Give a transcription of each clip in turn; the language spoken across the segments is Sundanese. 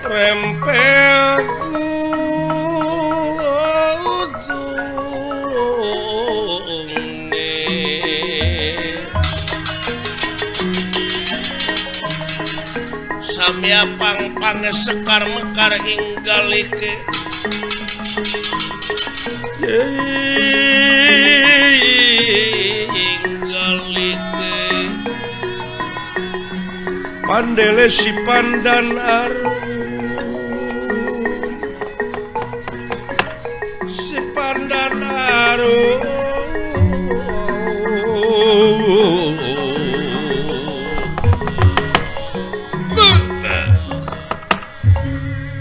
Rempel samya pang-pange sekar mekar hinggalike hinggalike pandele si pandan arum si pandan arum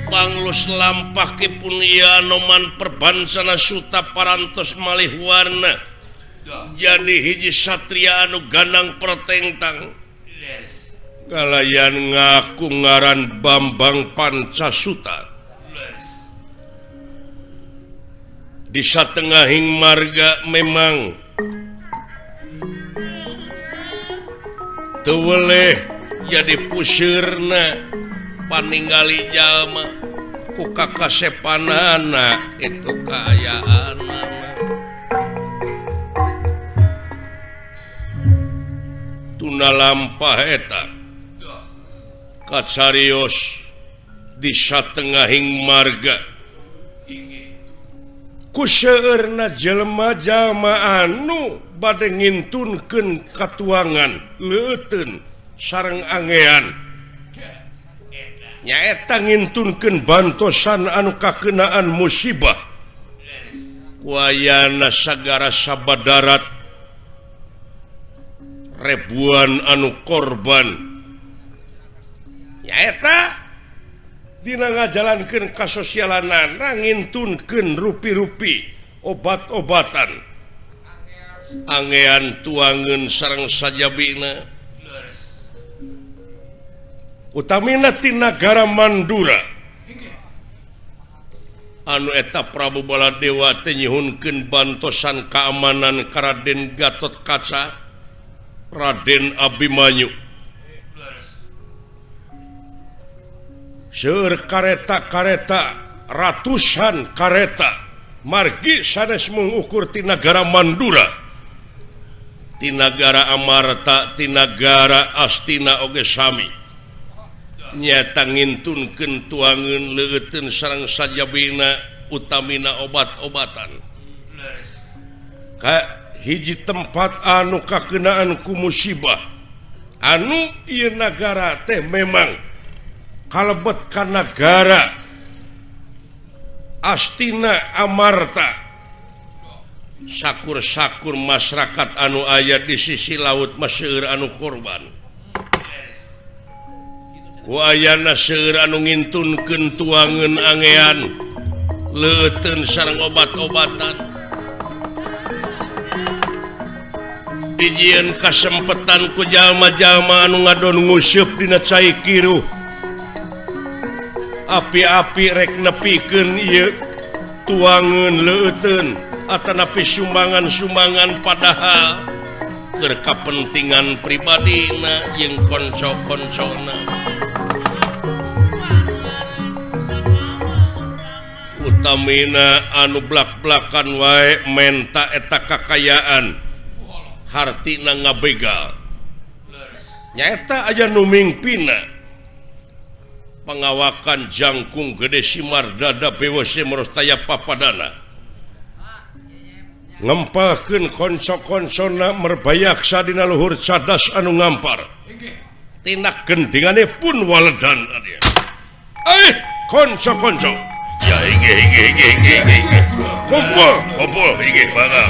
Panglus lampahipun ieu Anoman perbansana Suta parantos malih warna jadi hiji satria anu ganang pertengtang kalayan ngaku ngaran Bambang Pancasuta di satengahing marga memang teu weleh jadi pusirna paningali jalma ku kakasepanana itu kaayaanana tuna lampah eta kacarios di satengahing marga ku seueurna jelema-jalma anu bade ngintunkeun katuangan leuteun sareng angean nyaeta ngintunkeun bantosan anu kakenaan musibah wayana sagara sabadarat ribuan anu korban nyaeta dina ngajalankeun kasosialanana ngintunkeun rupi-rupi obat-obatan angean tuangeun sareng sajabina utamina ti nagara Mandura anu eta Prabu Baladewa teh nyuhunkeun bantosan keamanan ka Raden Gatot Kaca Raden Abimanyu seueur kareta-kareta ratusan kareta margi sanes mengukur ti nagara Mandura ti nagara Amarta ti nagara Astina oge sami nyata ngintunkeun tuangeun leuteun sareng sajabina utamina obat-obatan ka hiji tempat anu kakenaan ku musibah anu ieu nagara teh memang kalebet ka nagara Astina Amarta sakur-sakur masyarakat anu aya di sisi laut seueur anu korban wayana seueur anu ngintunkeun tuangeun angean leuteun sareng obat-obatan dijieun kasempetan ku jalma-jalma anu ngadon nguseup dina cai kiruh api-api rek nepikeun ieu tuangeun leuteun atanapi sumbangan-sumbangan padahal keur kapentingan pribadina jeung konco-koncona utamina anu blak-blakan wae menta eta kakayaan hartina ngabegal nyaeta aya nu mingpina pangawakan jangkung gede simar dada bewose merostaya papadana ngempalkeun konco-koncona merbayaksa dina luhur cadas anu ngampar tina gendingane pun waledan konco-konco ya inggih inggih inggih inggih inggih kumpul kumpul inggih mangga.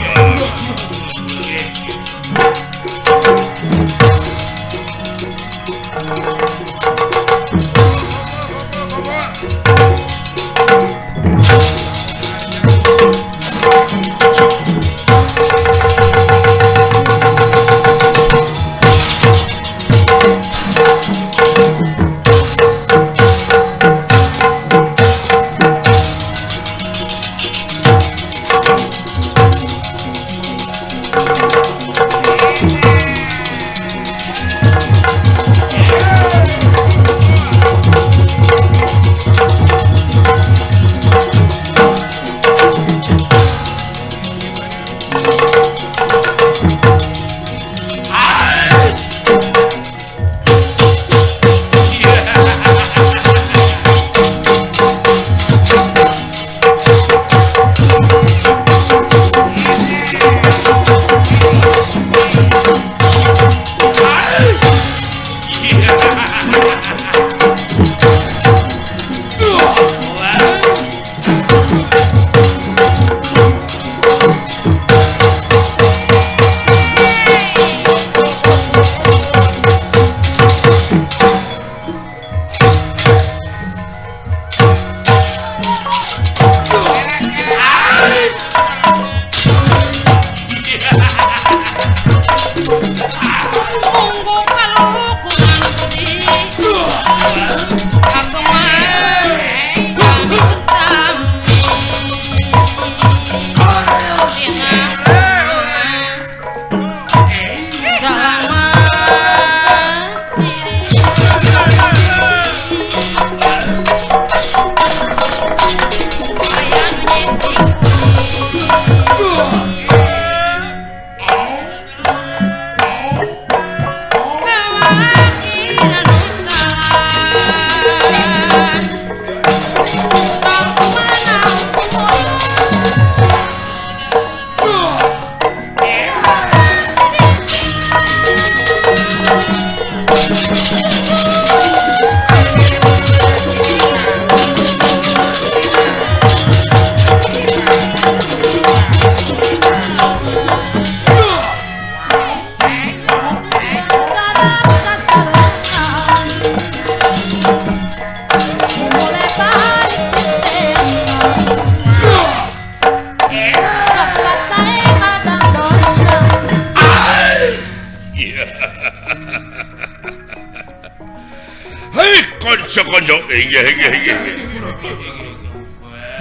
sakonjo.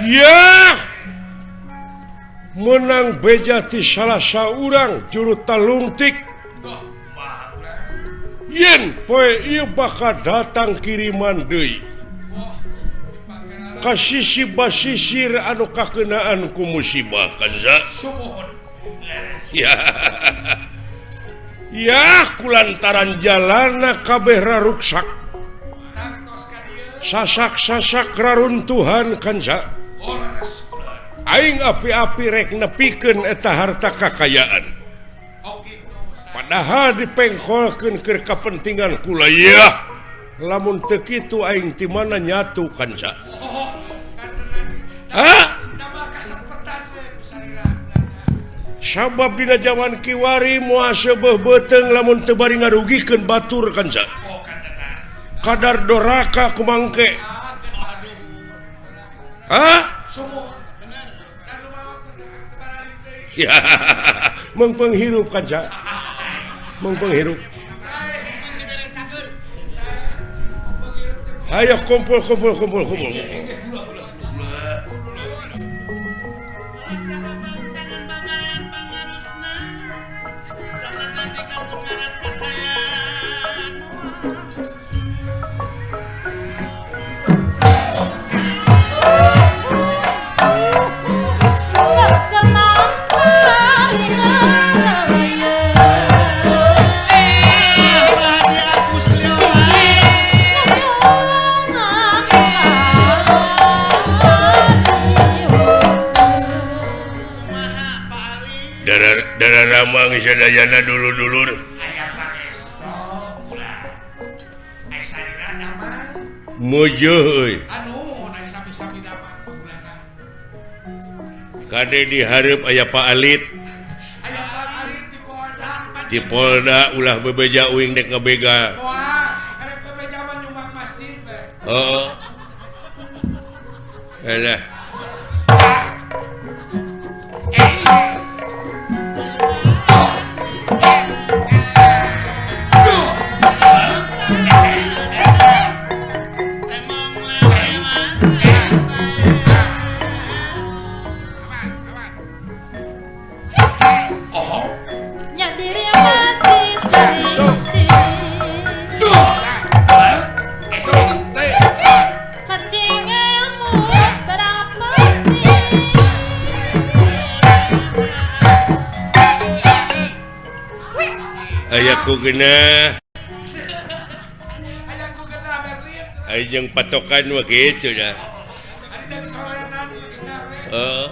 Ya menang beja ti salah saurang juru talungtik. Yen poe ieu bakal datang kiriman deui. Ka sisi basisir anu kakenaan ku musibah kanza. Ya. Ya kulantaran jalana kabeh raruksak. Sasak-sasak raruntuhan kanza. Aing api-api rek nepikeun eta harta kakayaan. Padahal dipengkolkeun keur kapentingan kula yeuh. Lamun teu kitu aing ti mana nyatu kanza. Hah? Sabab dina jaman kiwari moal seubeuh beuteung lamun teu bari ngarugikeun batur kanza. Kadar doraka kumangke. Hah? Ya, mengpeng hirup kanza. Mengpeng hirup. Ayo kumpul kumpul kumpul kumpul. Ramang sadayana dulur-dulur. Mujuh euy. Kade dihareup aya Pak Alit. Di Polda ulah bebeja uing dek ngebega. Heeh. Alah. Ayaku genah. Aya jeung patokan mah kitu dah. Heeh.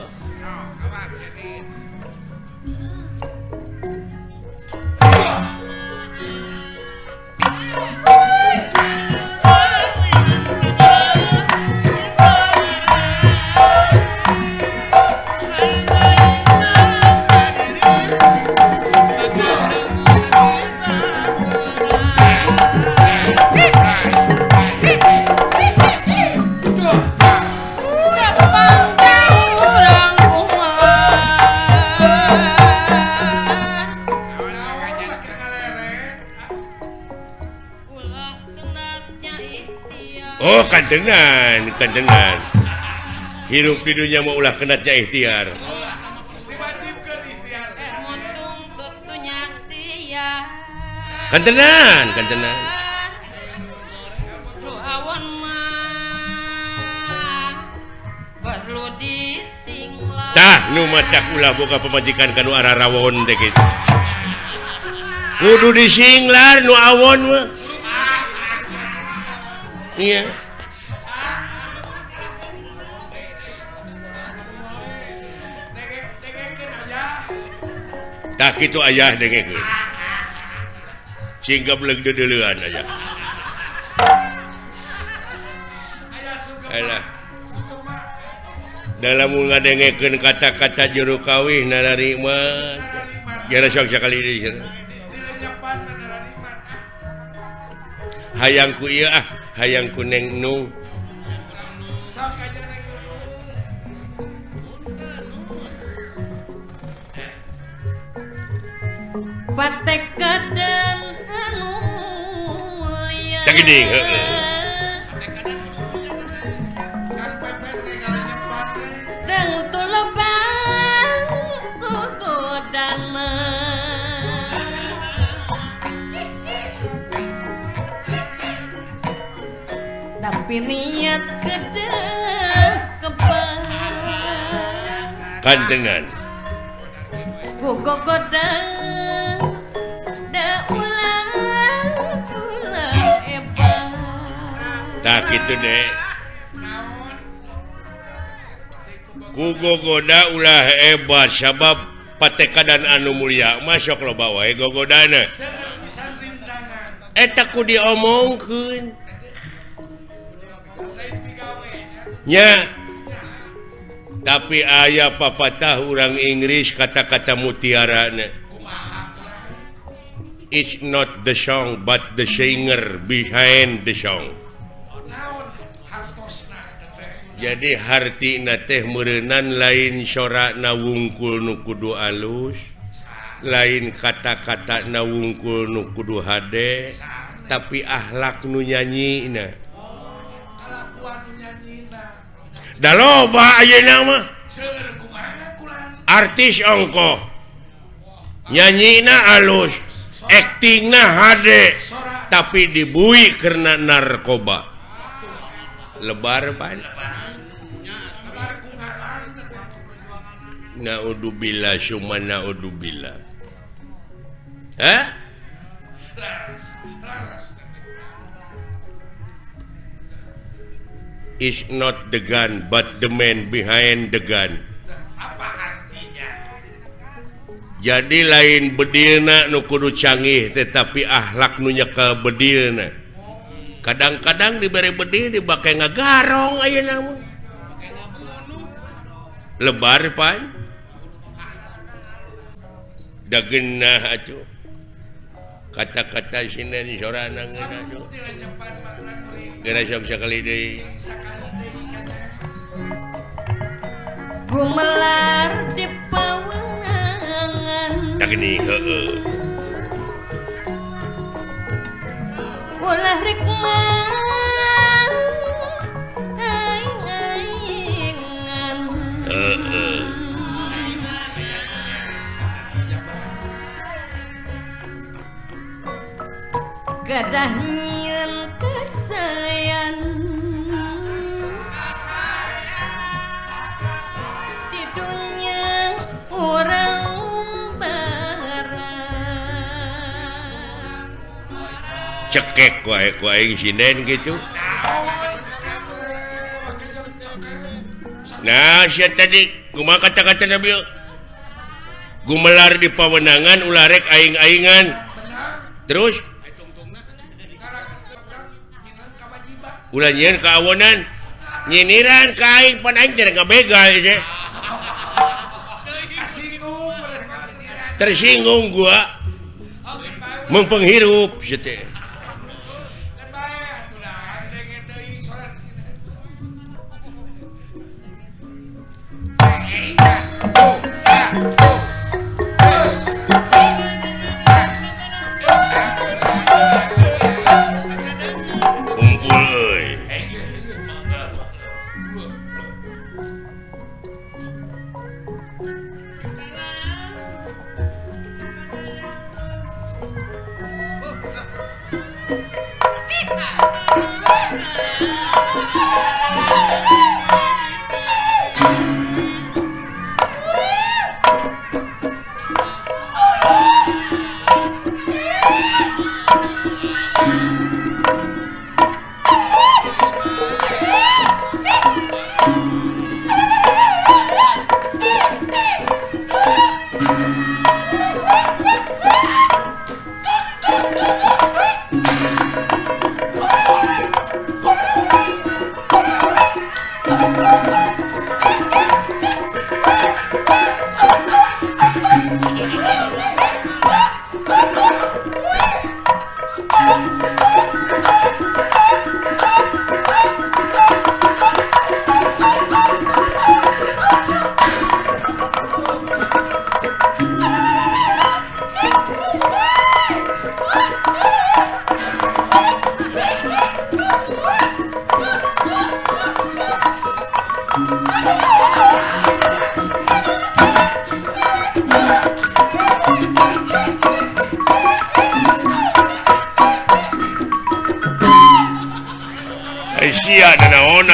Oh kantenan, kantenan. Hirup di dunia mau ulah kenatnya ikhtiar. Kantenan, kantenan. Tah nu matak ulah boga pamajikan kanu ararawon teh kitu. Kudu disinglar nu awon mah. Iya. Tah kitu ayah dengekeun. Sing gableg deudeuleun ayah. Alah. Dalam ngadengekeun kata-kata juru kawih nararima. Jara sok sakali deui cenah. Hayangku ieu ah, hayangku neng nu. Patekadan anu mulia. Tah geuning heueuh. Niat kedah kepang kandengan gogoda da ulah ulah hebat tak kitu deh ku gogoda ulah hebat sabab patekadan anu mulia masuk loba wae gogodana eta ku diomongkeun nya. Tapi aya papatah urang Inggris kata-kata mutiarana, it's not the song but the singer behind the song. Jadi hartina teh meureunan lain sorana wungkul nu kudu alus, lain kata-kata na wungkul nu kudu hade, tapi akhlak nu nyanyina. Da loba ayeuna mah artis ongkoh nyanyina alus, aktingna hade, tapi dibui karena narkoba. Lebar pan. Naudzubillah summa naudzubillah. Hah? It's not the gun but the man behind the gun. Apa artinya? Jadi lain bedilna nu kudu canggih tetapi akhlak nu nyekel bedilna. Kadang-kadang diberi bedil dibake ngagarong ayeuna mah. Lebar pan. Da geunah atuh. Kata-kata sinden sorana ngeunah atuh. Geura sok sakali deui. Gumelar di pawenangan. Da geuning heueuh. Ulah rek mang aing-aingan. Heeh. Gadah nyieun kasayan di dunya urang barang. Cekek wae ku aing sinden gitu. Nah, sia tadi kumaha kata-kata Nabi? Gumelar di pawenangan ulah rek aing-aingan. Terus ulah nyieun kaawonan, nyiniran ka aing pan aing teh ngabegal teh. Tersinggung gua. Mempenghirup sia teh. Kumpul euy.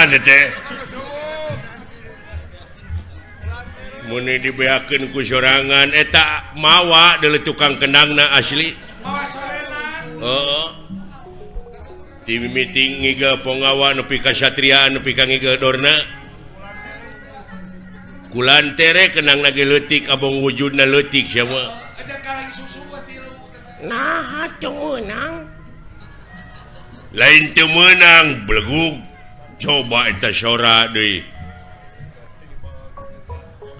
sorangan teh. Mun dibeakeun ku sorangan eta mawa deuleu tukang kendangna asli. Mawa sorangan. Heeh. Ti mimiti ngigel Ponggawa nepi ka Satria nepi ka ngigel Dorna. Kulantere kendangna ge leutik abong wujudna leutik sia mah. Nah, teu meunang. Lain teu meunang belegug. Coba eta sora deui.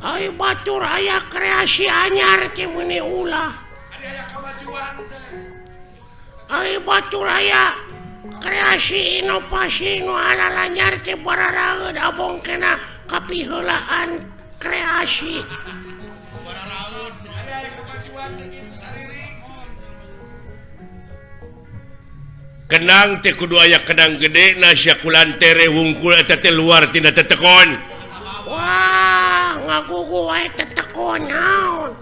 Ai batur aya kreasi anyar teh meuni ulah. Aya kemajuan teh. Ai batur aya kreasi inovasi nu alalanyar teh bararaeud abong kena kapiheulaan kreasi. Bararaeud aya kemajuan teh kitu sariring. Kenang teh kudu aya kenang gede na sia kulantere wungkul eta teh luar tina tetekon. Wah, ngagugu wae tetekon naon.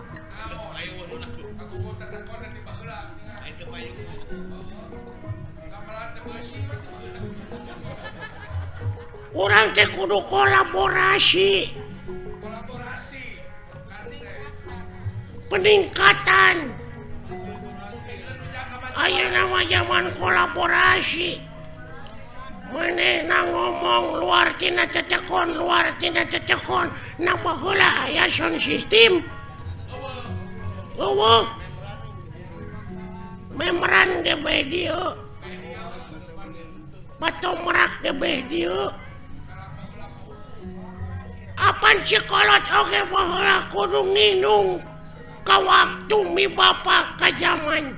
Urang teh kudu kolaborasi. Peningkatan. Ayeuna mah zaman kolaborasi. Manehna ngomong luar tina tetekon, luar tina tetekon, na baheula aya sound system. Eueuh. Membran ge bae dieu. Batomrak ge bae dieu. Apan sikolot oge baheula kudu nginung ka waktu mi bapa ka zaman.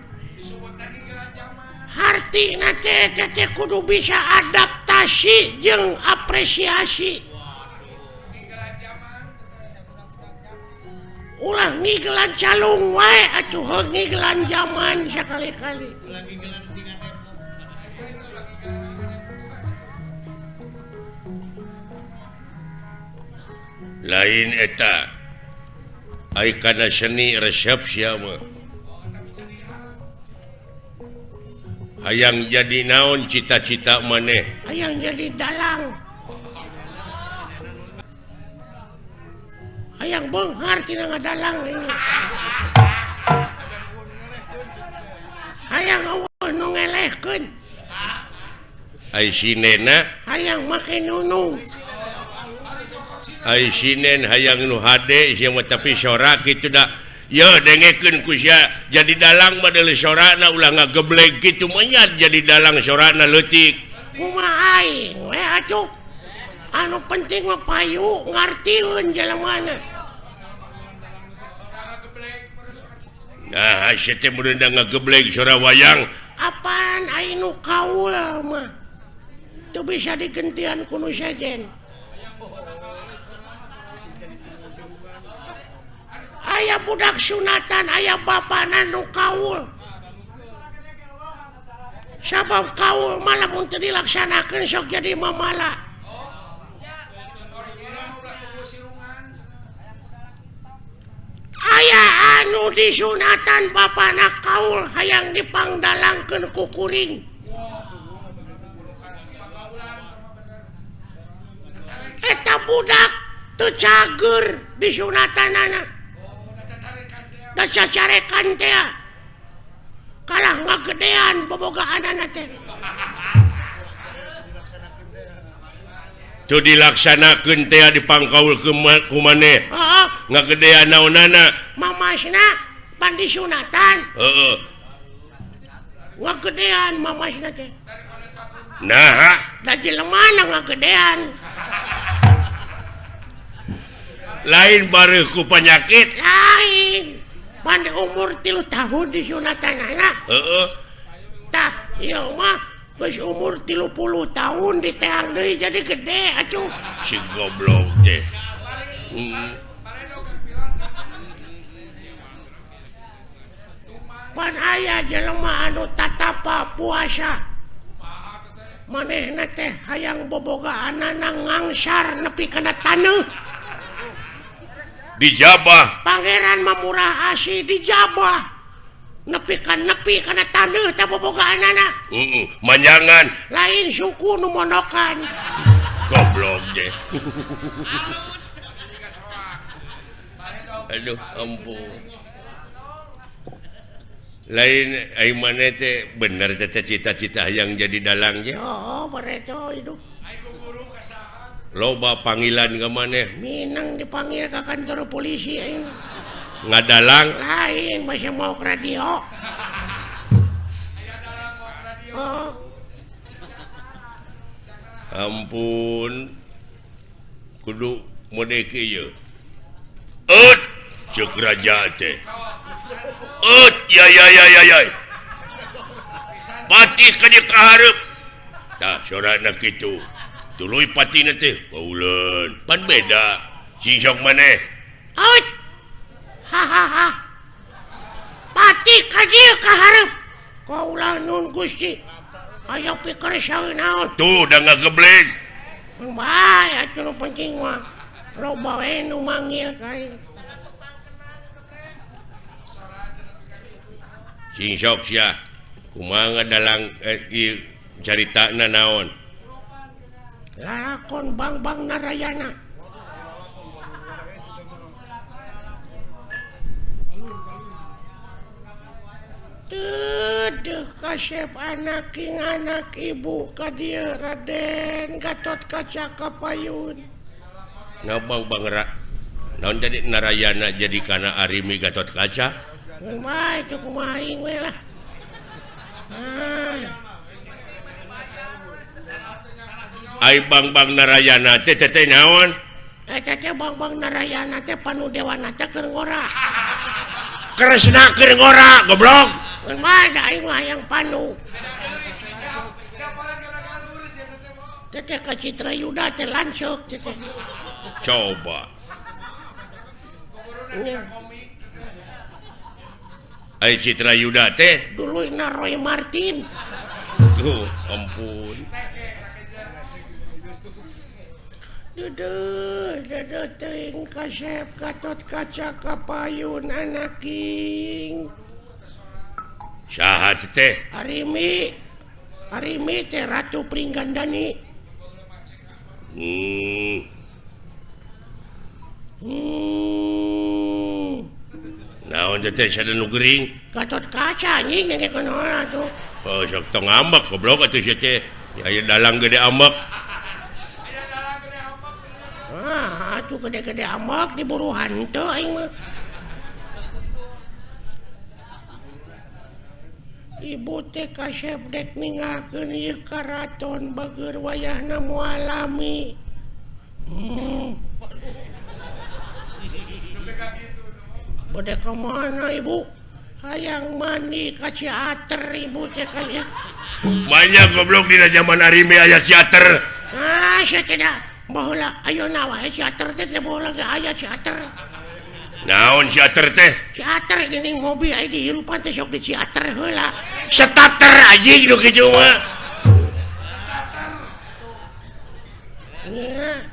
Hartina teh teh kudu bisa adaptasi jeung apresiasi. Ulah ngigelan calung wae atuh heuh ngigelan zaman sakali-kali. Lain eta. Ai kana seni resep sia mah. Hayang jadi naon cita-cita maneh? Hayang jadi dalang. Hayang beunghar tina ngadalang ini. Hayang eueuh nu ngelehkeun. Ai sinena? Hayang make nunung. Ai sinen hayang nu hade sia mah tapi sora kitu da. Ye dengekeun ku sia jadi dalang mah deuleu sorana ulah ngageblek kitu menyat jadi dalang sorana leutik. Kumaha aing we atuh. Anu penting mah payu ngartieun jelemana. Nah, sia teh mun ngageblek sora wayang. Apaan aing nu kaul mah. Teu bisa digentian ku nu sejen. Aya budak sunatan, aya bapana nu kaul. Sabab kaul malah mun teu dilaksanakeun sok jadi mamala. Aya anu disunatan bapana kaul hayang dipangdalangkeun ku kuring. Eta budak teu cager disunatanana. Da cacarekan teh kalah ngagedean bobogaanana teh. Teu dilaksanakeun teh dipangkaul ku maneh. Heeh, ngagedean naonana? Mamasna pan disunatan. Heeh. Ngagedean mamasna teh. Naha? Da jelemana ngagedean. Lain bareuh ku penyakit. Lain. Pan umur 3 tahun disunatanana. Heeh. Tah, ieu mah geus umur 30 tahun diteang deui jadi gede atuh. Si goblok teh. Pan aya jelema anu tatapa puasa. Manehna teh hayang bobogaanana ngangsar nepi kana taneuh. Dijabah. Pangeran mah murah asih dijabah. Nepi ka nepi kana taneuh teh bobogaanana. Heeh, manjangan. Lain suku nu mondokan. Goblok. je. Aduh ampun. Lain ai maneh teh bener teh cita-cita yang jadi dalang je. Oh, bareto hidup. Loba panggilan ka maneh. Minang dipanggil ke kantor polisi aing. Ngadalang lain masih mau ke radio. Oh. Ampun. Kudu mode kieu. Eut ceuk raja teh. Eut ya ya ya ya ya. Patih ka dieu ka hareup. Tah sorana kitu. Tuluy patina teh kauleun. Pan beda. Sing sok maneh. Eut. Hahaha. Patih ka dieu ka hareup. Kaula nun Gusti. Aya pikir saeun naon. Tuh da ngagebleng. Bae atuh nu penting mah. Loba we nu manggil ka aing. Sing sok sia. Kumaha ngadalang ieu caritana naon? Lalakon Bang-Bang Narayana. Teuh kasep anak king anak ibu ka dieu Raden Gatot Kaca Kapayun. Ngabang Bang naon jadi Narayana jadi kana Arimi Gatot Kaca? Kumaha itu kumaha aing we lah. Ai Bang-Bang Narayana teh teh naon? Eta teh Bang-Bang Narayana teh panu dewana teh keur ngora. Kresna keur ngora goblok. Kumaha da aing mah hayang panu. Teh ka Citra Yuda teh lanceuk teh. Coba. Ai Citra Yuda teh duluyna Roy Martin. Duh, ampun. Duduh, duduh teuing kasep Gatot Kaca Kapayun anaking. Saha teh? Arimi. Arimi teh Ratu Pringgandani. Naon teh sada nu gering? Gatot Kaca anjing nengke kunaon atuh. Oh, sok tong ambek goblok atuh sia teh. Ya aya dalang gede ambek. Ah, atuh gede-gede ambek diburu hantu aing mah. Ibu teh kasep dek ninggalkeun ieu karaton bageur wayahna moal lami. Bade ka mana ibu? Hayang mandi ka teater ibu teh kaya. Banyak goblok dina zaman Arimi aya teater. Ah, sia tidak. Baheula ayeuna wae teater teh teh baheula ge aya teater. Naon teater teh? Teater geuning mobil aya dihirupan teh sok di teater heula. Starter anjing nu kitu mah. Nya.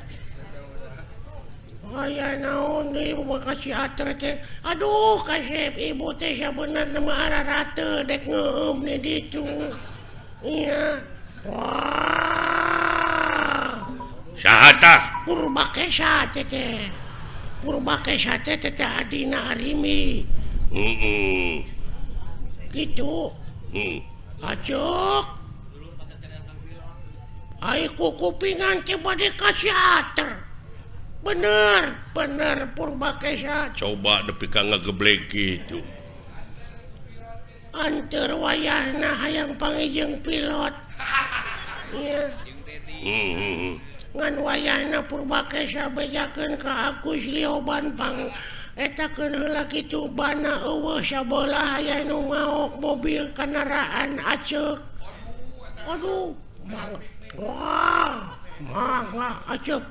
Aya naon deui ibu mah ka teater teh. Aduh kasep ibu teh sabenerna mah ararate dek ngeueum di ditu. Nya. Wah. Saha tah? Purbakesa teh teh. Purbakesa teh teh adina Arimi. Heeh. Kitu. Acuk. Ai kukupingan teh bade ka teater. Bener, bener Purbakesa. Coba nepi ka ngageblek kitu. Anteur wayahna hayang panggih pilot. Nya. Ngan wayahna Purbakesa bejakeun ka Agus Lioban pang etakeun heula kitu bana eueuh sabelah aya nu maok mobil kendaraan aceuk. Aduh, mang. Wah, mangga aceuk.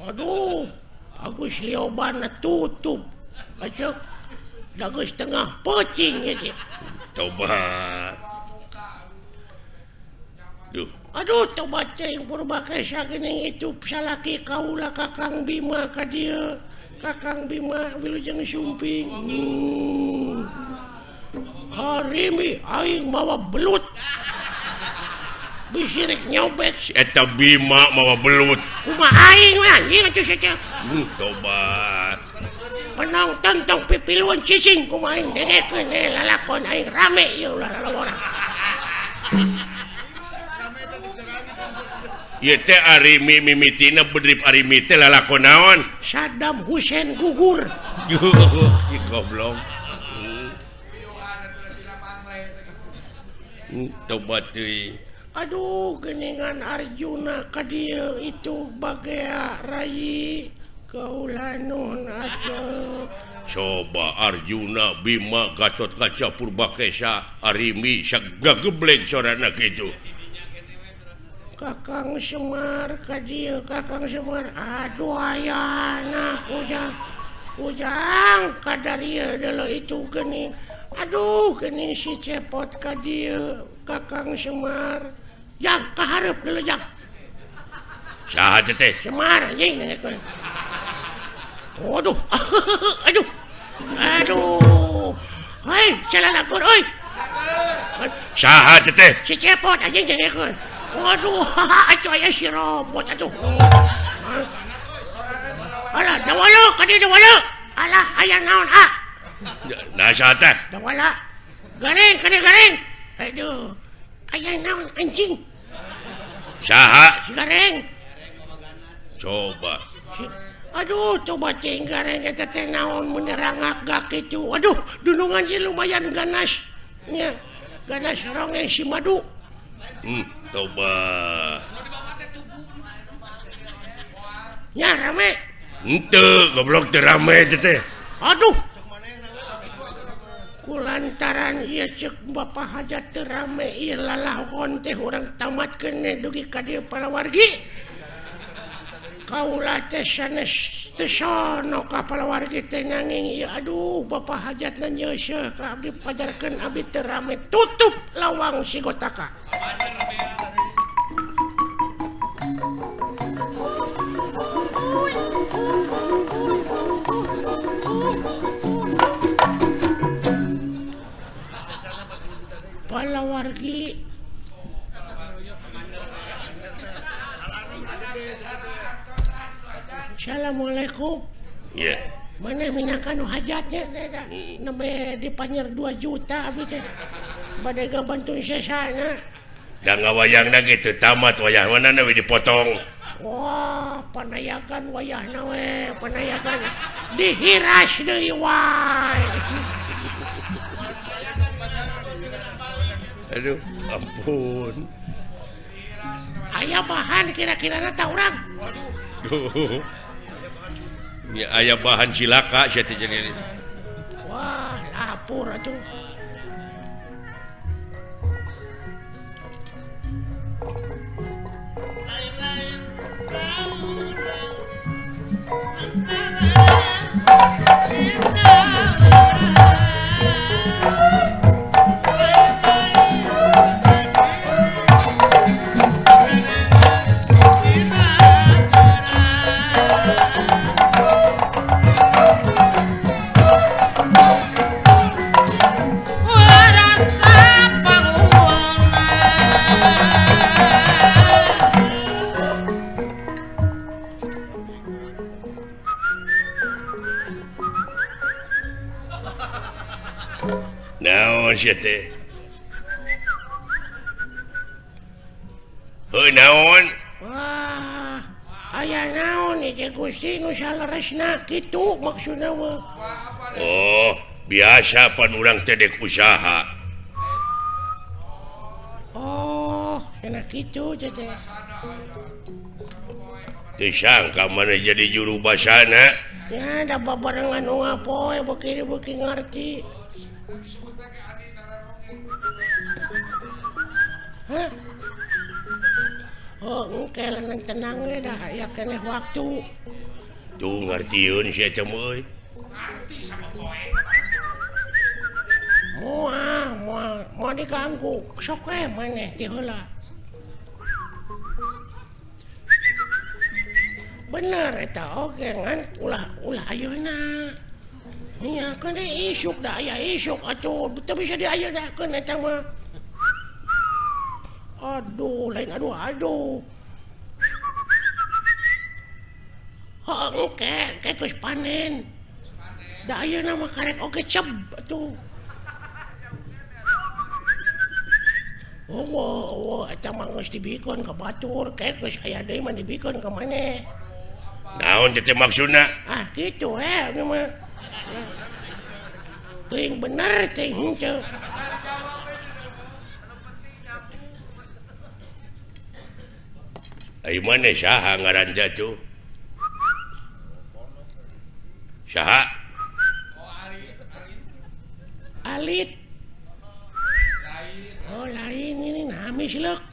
Aduh, Agus Lioban tutup. Aceuk. Da geus tengah peuting ieu teh. Tobat. Duh. Aduh, tobat teh Purbakesa geuning itu salaki kaula Kakang Bima ka dieu. Kakang Bima wilujeng sumping. Harimi aing mawa belut. Bisi rek nyobek si eta Bima mawa belut. Kumaha aing we anjing atuh sia. Tobat. Penonton tong pipiluan cicing kumaha aing dengekeun lalakon aing rame ieu ulah lalawara. Ieu teh Arimi mimitina bedrip Arimi teh lalakon naon? Saddam Hussein gugur. Ih goblok. Tobat teuing. Aduh geningan Arjuna ka dieu itu bagea rai kaula nun aja. Coba Arjuna Bima Gatotkaca Purbakesa Arimi sagageblek sorana kitu. Kakang Semar ka dieu Kakang Semar aduh ayana ujang ujang kadarieu deuleu itu geuning. Aduh geuning si Cepot ka dieu Kakang Semar. Jang kahareup deuleu jang. Saha teh? Semar anjing dengekeun. Waduh. Aduh. Aduh. Hei, salalakon euy. Saha teh? Si Cepot anjing dengekeun. Waduh, atuh aya si robot atuh. Alah, dawala ka dieu dawala. Alah, aya naon ah? Nah, saha teh? Dawala. Garing, ka dieu garing. Aduh. Aya naon anjing? Saha? Si gareng. Coba. Aduh, coba cing gareng eta teh naon menerangak gak kitu. Aduh, dunungan ieu lumayan ganas. Nya, ganas ronge si madu. Coba. Nya rame. Henteu, goblok teu rame teh. Aduh. Kulantaran ieu ceuk Bapak Hajat teu rame ieu lalakon teh urang tamatkeun dugi ka dieu palawargi. Kaula teh sanes teu sono ka palawargi teh nanging ieu aduh Bapak Hajatna nyeuseuh ka abdi pajarkeun abdi teu rame tutup lawang sigotaka. Palawargi Assalamualaikum. Iya. Yeah. Mana minangka nu hajatnya nembe dipanyer 2 juta abdi teh. Bade gabantu sesana. Da ngawayangna kitu tamat wayah mana we dipotong. Wah, panayagan wayahna we, panayagan dihiras deui wae. Aduh, ampun. Aya bahan kira-kirana ta urang. Waduh. Ya, aya bahan cilaka sia teh jadi. Wah, lapur atuh. Naon sia teh? Heuh naon? Wah, aya naon ieu Gusti nu saleresna kitu maksudna mah. Oh, biasa pan urang teh dek usaha. Oh, enak kitu teh. Teu sangka mana jadi juru basana. Ya, da babarengan nu ngapoe beuki-beuki ngarti. Hah? Oh, engke lenang tenang we dah aya keneh waktu. Tuh ngartieun sia teh euy. Ngarti sama poe. Moal, moal, moal diganggu. Sok we maneh ti heula. Bener eta oge ngan ulah ulah ayeuna. Nya keun isuk da aya isuk atuh teu bisa diayeuna keun eta mah. Aduh, lain aduh aduh. Heuh, engke engke geus panen. Da ayeuna mah karek oge ceb atuh. Oh, eta mah geus dibikeun ka batur, ke geus aya deui mah dibikeun ka maneh. Naon teh maksudna? Ah, kitu we ini mah. Teuing bener teuing henteu. Ai maneh saha ngaran teh atuh? Saha? Alit. Oh, lain ini nami sileuk.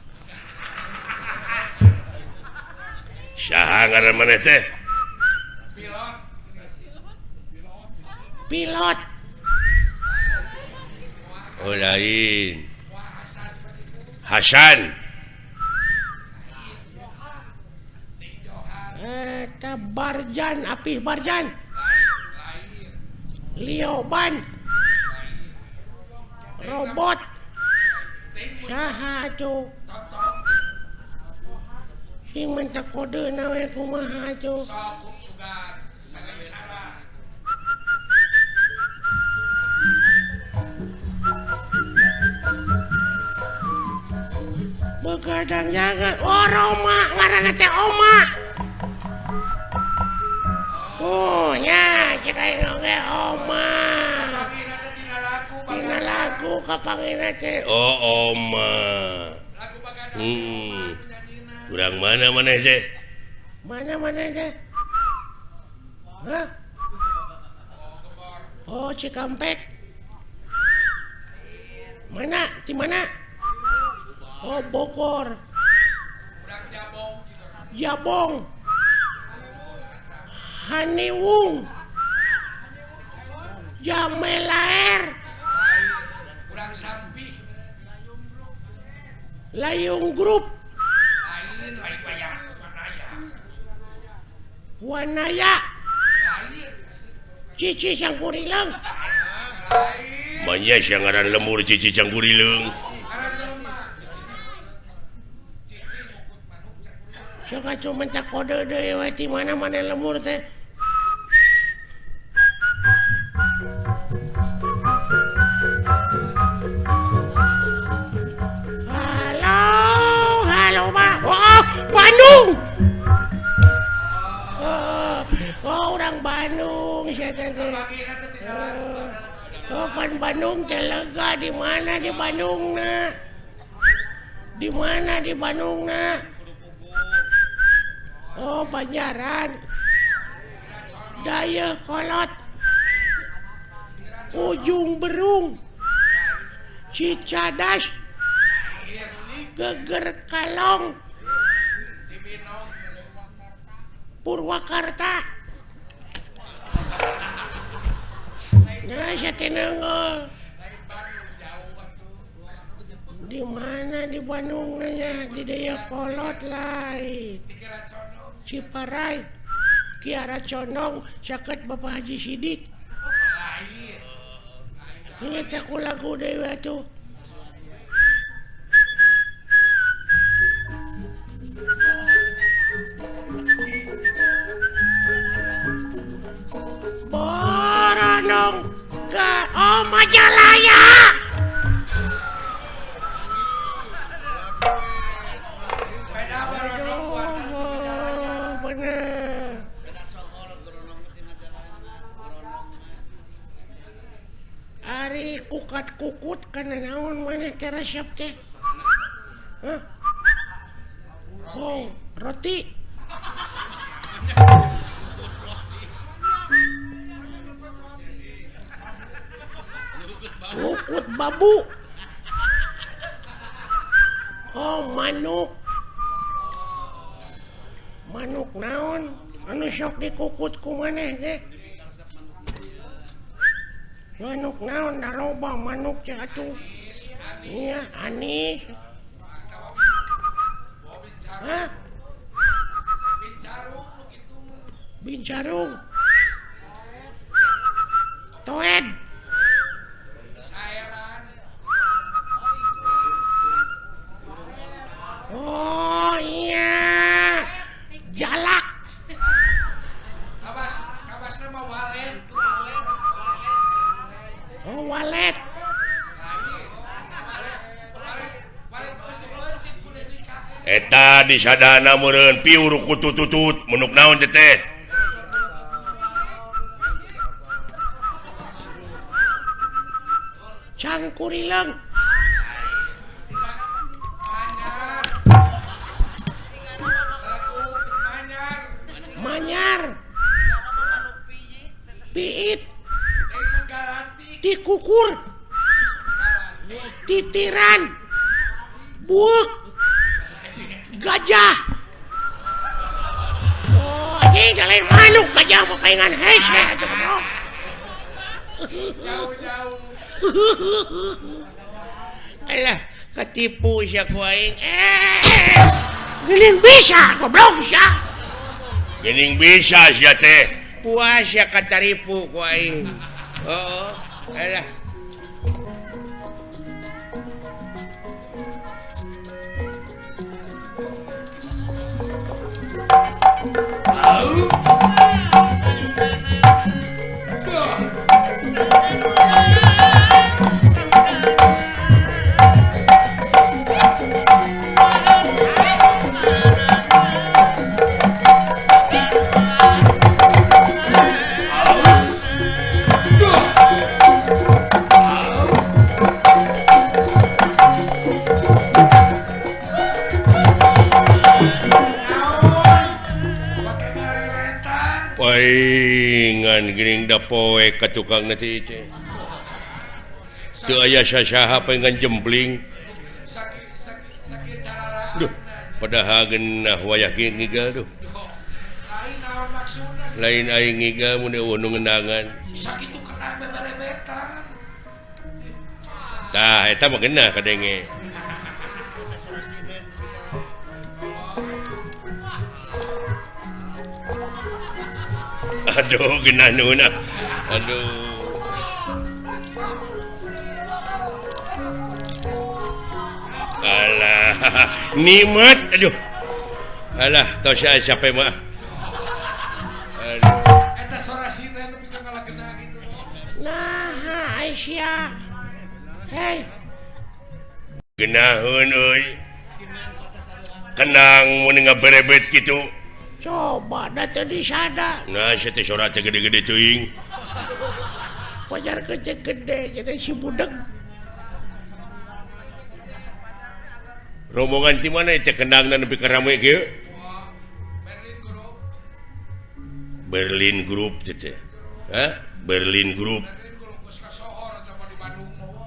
Saha ngaran maneh teh? Pilot. Pilot. Oh, lain. Hasan. Eta Barjan, Apih Barjan. Lioban. Robot. Saha atuh? Sing minta kode nawe kumaha atuh? Begadang jangan. Oh, Roma ngaranna teh Oma. Oh, nya cek aing oge Oma. Tina lagu kapangina teh. Oh, Oma. Urang mana maneh teh? Mana maneh teh? Hah? Oh, Cikampek. Mana? Di mana? Oh, Bogor. Jabong. Haniwung. Jamelaer. Layung Group. Wanaya. Cici Cangkurileung. Manya sia ngaran lemur Cici Cangkurileung. Sok atuh minta kode deui we ti mana-mana lemur teh. Halo, halo Ma. Oh, Bandung. Oh, orang Bandung sia teh. Oh, pan Bandung teh lega di mana di Bandungna? Di mana di Bandungna? Oh, Banjaran. Dayakolot. Ujung Berung. Cicadas. Geger Kalong. Purwakarta. Nah, saya tenang. Di mana di Bandung nanya? Di Dayakolot lain. Ciparai, Kiara Condong, caket Bapak Haji Sidik. Ini teh ku lagu deui atuh. Boronong ke oh Majalaya. Ari kukat-kukut kana naon maneh teh resep teh? Hah? Oh, roti. Ngukut babu. Oh, manuk. Manuk naon? Anu sok dikukut ku maneh teh? Manuk naon da loba manuk teh atuh. Iya, anis. Hah? Bincarung. Toed. disadana meureun piur ku tututut menuk naon teh teh. Cangkurileung. Manyar. Piit. Tikukur. Titiran. Buuk. Gajah. Oh, anjing lain manuk gajah mah kaingan hese atuh goblok. Jauh-jauh. Alah, ketipu sia ku aing. Geuning bisa goblok sia. Geuning bisa sia teh. Puas sia kataripu ku aing. Heeh. Alah. Paingan geuning da poe ka tukang teh teh. Teu aya sasaha paingan jempling. Duh, padahal geunah wayah kieu ngigal duh. Lain aing ngigal mun eueuh nu ngendangan. Sakitu kena beberebetan. Tah eta mah geunah kadenge. Aduh, geunah nuhun ah. Aduh. Alah, nikmat aduh. Alah, tos aya sape mah. Aduh. Eta sora sinden nepi ka ngalakena gitu. Nah, Aisyah. Hei. Geunaheun euy. Kenang mun ngaberebet kitu. Coba da teu disada. Nah, sia teh sora teh gede-gede teuing. Pajar gede-gede jadi si budeg. Rombongan ti mana teh kendangna nepi ka rame kieu? Berlin Group. Berlin Group teh teh. Hah? Berlin Group.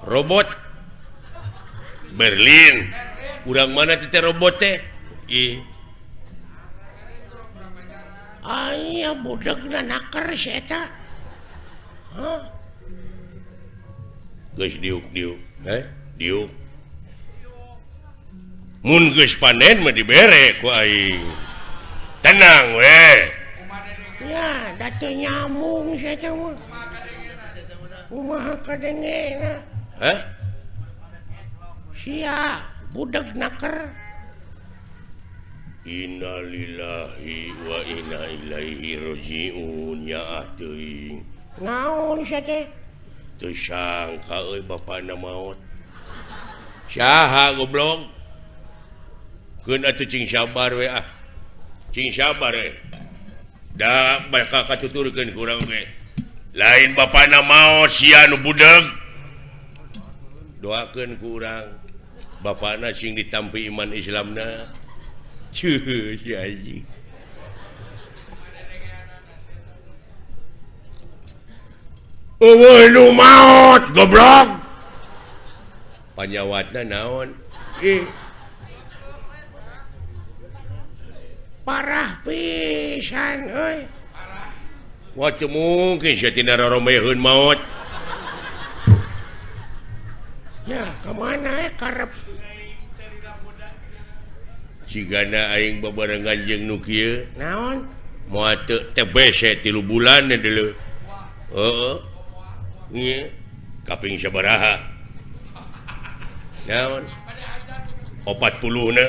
Robot. Berlin. Urang mana teh robot teh? Ih. Aya budegna naker si eta. Hah? Geus diuk-diuk, heh? Diuk. Mun geus panen mah dibere ku aing. Tenang we. Ya, da teu nyambung si eta mah. Kumaha kadengena? Hah? Sia budeg naker. Innalillahi wa inna ilaihi rajiun ya teuing. Naon sia teh? Teu sangka euy bapana maot. Saha goblok? Keun atuh cing sabar we ah. Cing sabar we. Da bakal katuturkeun ku urang ge. Lain bapana maot sia nu budeg. Doakeun ku urang. Bapana sing ditampi iman Islamna. Cuh, si anjing. Eueuh nu maot goblok. Panyawatna naon? Ih. Parah pisan euy. Wah, teu mungkin sia tina roromeheun maot. Ya, ka mana karep? Cigana aing babarengan jeung nu kieu. Naon? Moal teu TBC 3 bulan deuleu. Heeh. Ieu kaping sabaraha? Naon? 40 na.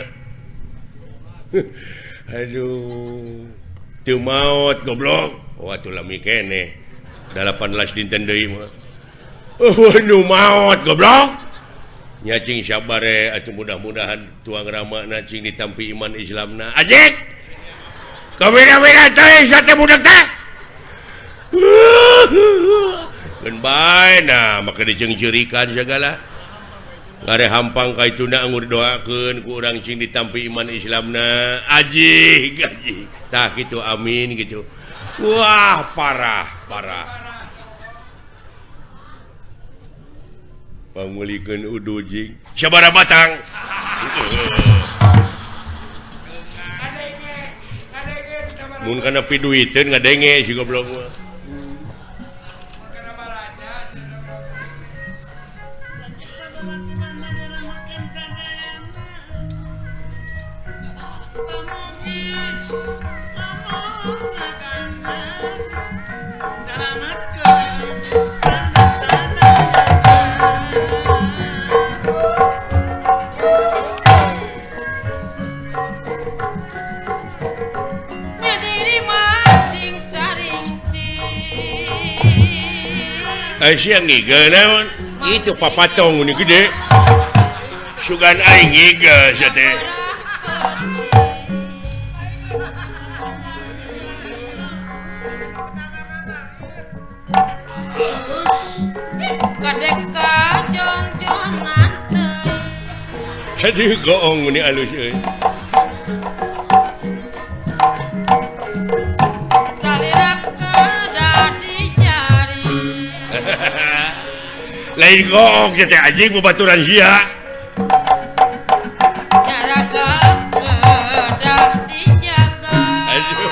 Aduh. Teu maot goblok. Oh atuh lami keneh. 18 dinten deui mah. Oh nu maot goblok. Nya cing sabare atuh mudah-mudahan tuang ramana cing ditampi iman Islamna. Ajik. Kawira-wira teh sate budak teh. Keun bae nah make diceungceurikan sagala. Ngare hampang ka ituna anggur doakeun ku urang cing ditampi iman Islamna. Ajik, ajik. Tah kitu amin gitu. Wah, parah, parah. Pangulikeun udu jing. Sabaraha batang? Mun kana piduiteun ngadenge si goblok mah. Siang ngigel naon? Itu papatong ini gede. Sugan aing ngigel sia teh. Kadeka jongjonan teu. Aduh goong ini alus euy. Lain goong teh anjing babaturan sia. Jaraga kedah dijaga. Aduh.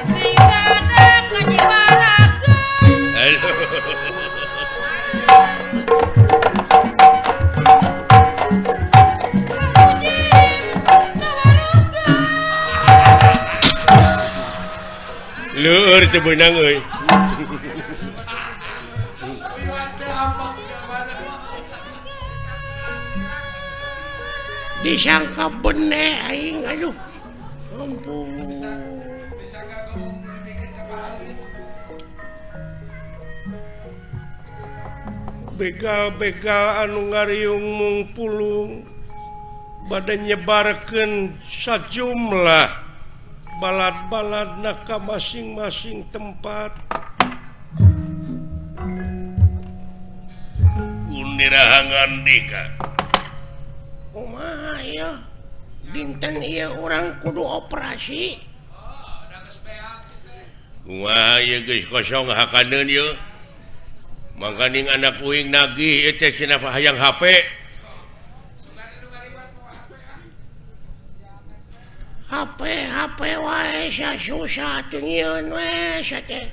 Sing sadar kajibaraga. Aduh. Leur teu beunang euy. Disangka bene aing aduh. Ampun. Begal-begal anu ngariung mung pulung bade nyebarkeun sajumlah balad-balad naka masing-masing tempat. Unirahangan dika. Kumaha ieu? Dinten ieu urang kudu operasi. Kumaha ieu geus kosong hakaneun ieu. Mangkaning anak uing nagih ieu teh cenah hayang HP. HP HP wae susah atuh nyieun we sia teh.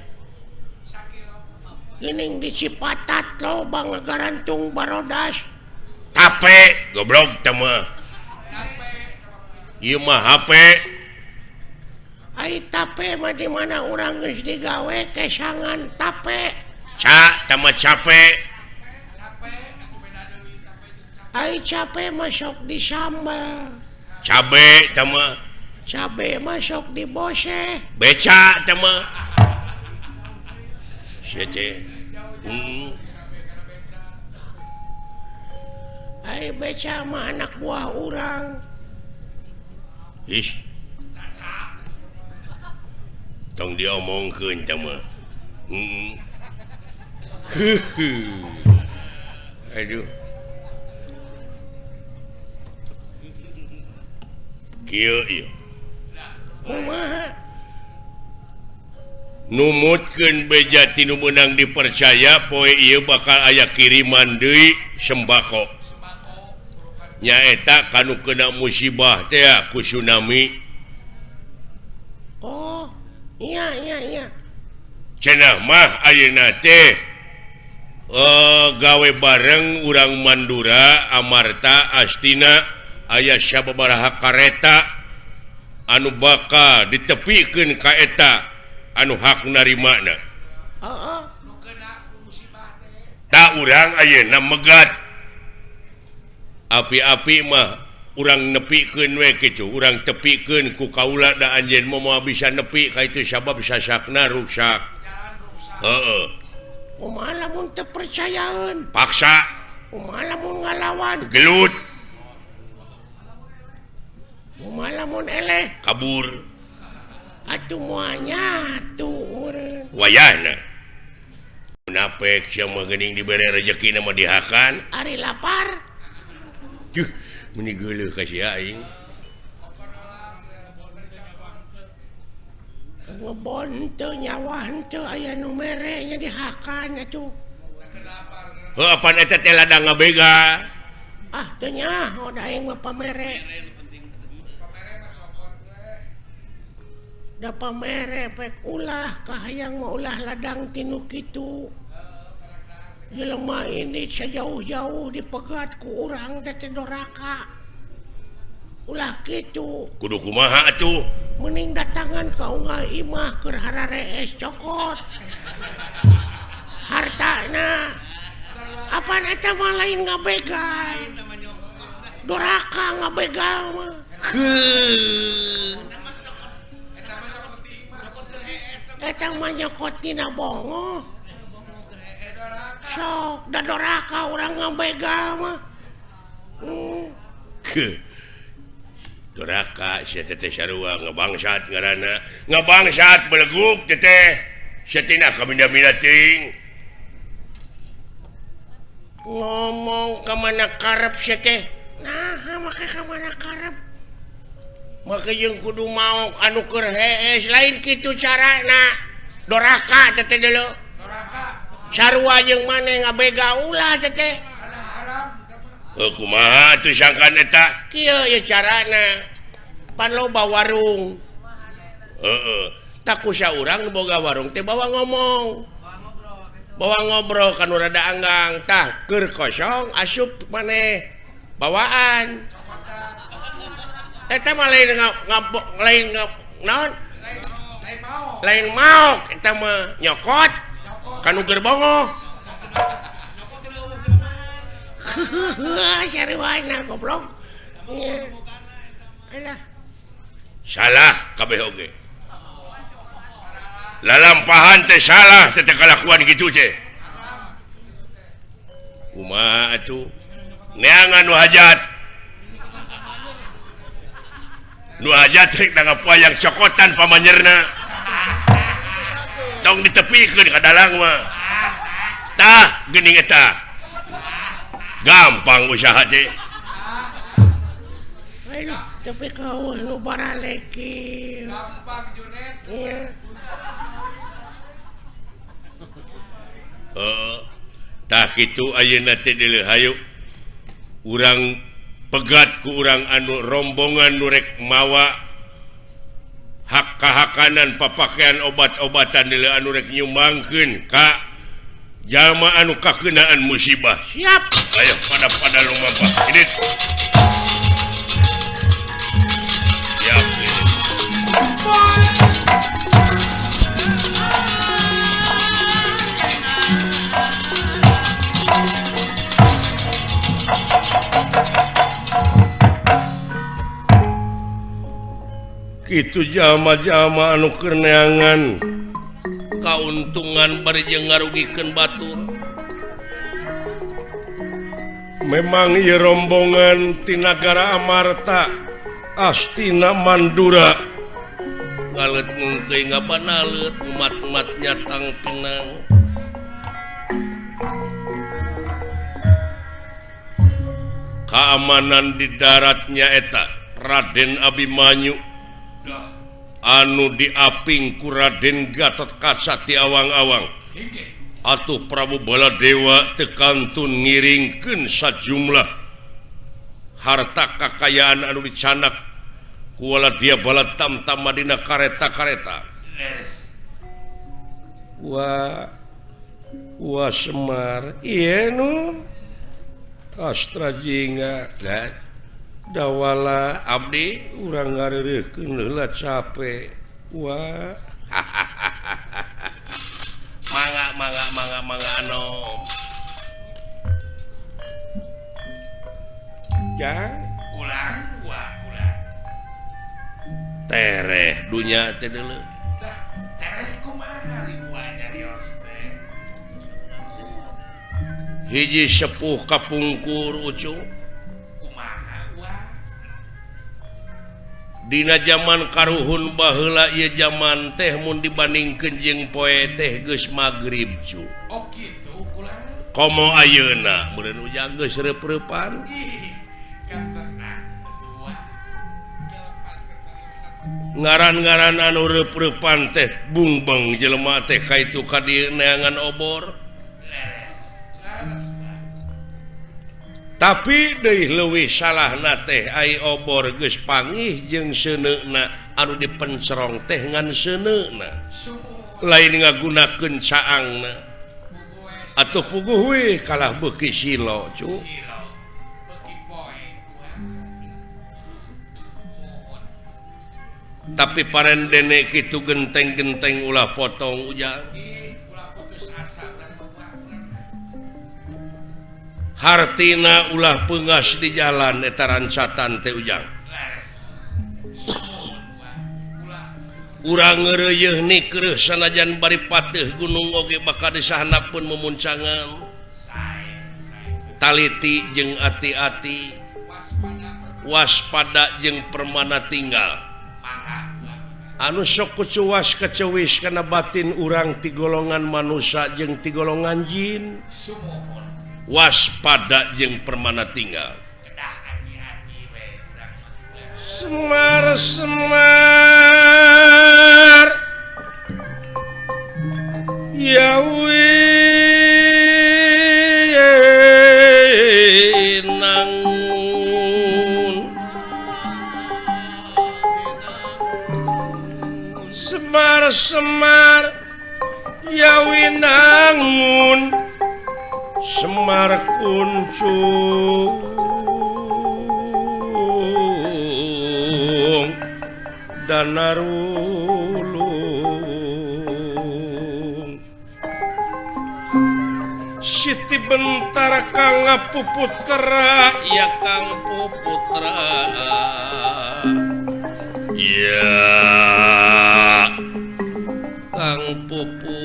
Geuning di Cipatat loba ngagarantung barodas. Tape goblok teh mah. Ieu mah HP. Ai tape mah di mana urang geus digawe kesangan tape. Ca teh mah cape. Ai cape mah sok disambel. Cabe teh mah. Cabe masuk di bose. Beca teh mah. Sia teh. Ai beca mah anak buah urang. Ih. Tong diomongkeun teh mah. Aduh. Kieu ieu. Kumaha? Numutkeun beja ti nu meunang dipercaya poe ieu bakal aya kiriman deui sembako. Nyaeta kanu kena musibah teh ku tsunami. Oh, iya iya iya. Cenah mah ayeuna teh gawe bareng urang Mandura, Amarta, Astina aya sababaraha kareta anu bakal ditepikeun ka eta anu hak narimana. Heeh. Ta urang ayeuna megat. Api-api mah urang nepikeun we kitu, urang tepikeun ku kaula da anjeun mah moal bisa nepi ka itu sabab sasakna ruksak. Heeh. Kumaha lamun teu percayaeun? Paksa. Kumaha lamun ngalawan? Gelut. Kumaha lamun eleh? Kabur. Atuh moal nyatu meureun. Wayahna. Munafik sia mah geuning dibere rejekina mah dihakan. Ari lapar. Duh, meni geuleuh ka sia aing. Ngebon teu nyawa henteu aya nu mere nya dihakan atuh. Heuh apan eta teh ladang ngabega. Ah teu nyaho da aing mah pamere. Da pamere pek ulah kahayang mah ulah ladang tinu kitu. Jelema ini sejauh-jauh dipegat ku urang teh teh doraka. Ulah kitu. Kudu kumaha atuh? Mending datangan ka unggal imah keur hararees cokot. Hartana. Apan eta mah lain ngabegal. Doraka ngabegal mah. Heuh. Eta mah nyokot tina bongoh. Sok da doraka urang ngabegal mah. Ke doraka sia teh sarua ngabangsat ngaranna. Ngabangsat beleguk teh. Sia tina kaminda-minda teuing. Ngomong ka mana karep sia teh? Naha make ka mana karep? Make jeung kudu maok anu keur hees lain kitu carana. Doraka teh deuleu. Doraka. Sarua jeung maneh ngabega ulah teh teh. Heuh kumaha atuh sangkan eta? Kieu ye carana. Pan loba warung. Heeh. Tak kusa urang nu boga warung teh bawa ngomong. Bawa ngobrol ka nu rada anggang. Tah keur kosong asup maneh bawaan. Eta mah lain lain naon? Lain maok eta mah nyokot kanu keur bongoh. Sarwana goblok. Alah. Salah kabeh oge. Lalampahan teh salah teh kalakuan kitu teh. Kumaha atuh? Neangan nu hajat. Nu hajat rek nanggap wayang cokotan pamanyerna. Tong ditepikeun ka dalang mah. Tah geuning eta. Gampang usaha teh. Ayo tepi ka nu baraleki. Gampang Junet. Iya. Heeh. Tah kitu ayeuna teh deuleu hayu. Urang pegat ku urang anu rombongan nu rek mawa hak kahakanan papakaian obat-obatan deuleu anu rek nyumbangkeun ka jalma anu kakeunaan musibah. Siap. Ayo pada lumampah. Ini. Siap. Kitu jalma-jalma anu keur neangan kauntungan bari jeung ngarugikeun batur. Memang ieu rombongan ti nagara Amarta Astina Mandura ngaleut ngungkeuy ngabanaleut umat-umat nyatang pinang. Keamanan di daratnya eta Raden Abimanyu anu diaping ku Raden Gatot Kaca ti awang-awang. Atuh Prabu Baladewa teu kantun ngiringkeun sajumlah harta kakayaan anu dicanak ku Waladia Balatamtama dina kareta-kareta. Wa wa Semar ieu nu Astra Jingga dawala abdi urang ngareureuhkeun heula cape. Wah. Mangga mangga mangga mangga anom. Jang ulang wah ulang. Tereh dunya teh deuleu. Tah tereh kumaha riwayat nyarios teh. Hiji sepuh kapungkur Ucu. Dina zaman karuhun baheula ieu zaman teh mun dibandingkeun jeung poe teh geus magrib cu. Oh kitu ulah. Komo ayeuna meureun ujang geus reup-reupan. Ngaran-ngaran anu reup-reupan teh bungbeng jelema teh ka itu ka dieu neangan obor. Tapi deui leuwih salahna teh ai obor geus pangih jeung seuneuna anu dipencerong teh ngan seuneuna. Lain ngagunakeun caangna. Atuh puguh we kalah beuki silo cu. Tapi parendene kitu genteng-genteng ulah potong ujang. Hartina ulah peungas di jalan eta rancatan teh ujang. Urang ngeureuyeun nikreuh sanajan bari pateuh gunung oge bakal disahandapeun memuncangan. Taliti jeung ati-ati, waspada jeung permana tinggal. Anu sok kucuwas kecewis kana batin urang ti golongan manusia jeung ti golongan jin. Waspada jeung permana tinggal. Semar semar ya winangun. Semar semar ya winangun. Semar kuncung danarulung. Siti bentar kang puputra ya kang puputra ya kang puputra.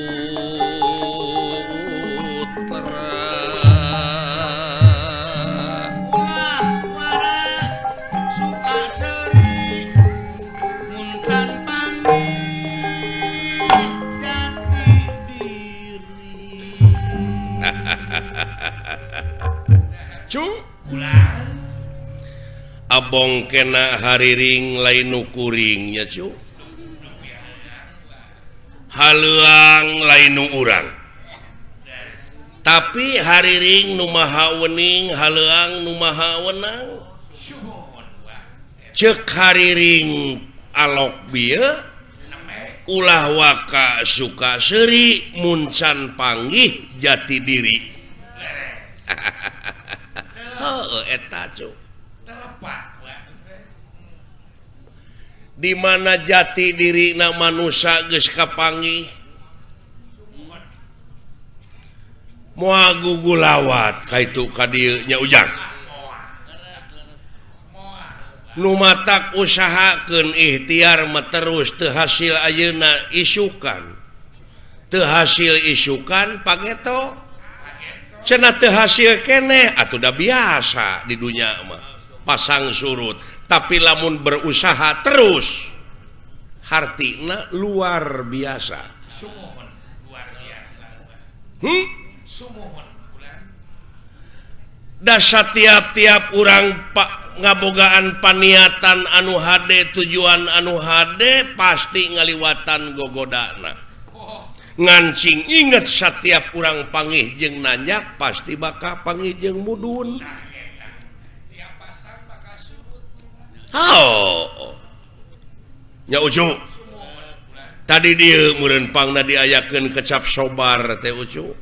Abong kena hariring lain nu kuring nya cu. Haleuang lain nu urang. Tapi hariring nu maha wening, haleuang nu maha wenang. Ceuk hariring alok bieu ulah waka suka seuri mun can panggih jati diri. Heuh eta cu. Di mana jati diri na manusia geus kapanggih moal gugulawat ka itu ka dieu nya ujang. Nu matak usahakeun ikhtiar mah terus teu hasil ayeuna isukan. Teu hasil isukan pageto. Cenah teu hasil keneh atuh da biasa di dunya mah pasang surut. Tapi lamun berusaha terus hartina luar biasa. Sumuhun luar biasa. Sumuhun Da satiap-tiap urang pak ngabogaan paniatan anu hade tujuan anu hade pasti ngaliwatan gogodana. Ngancing inget satiap urang pangih jeung nanyak pasti bakal pangih jeung mudun. Oh. Nya Ucu. Tadi dieu meureun pangna diayakeun kecap sobar teh Ucu.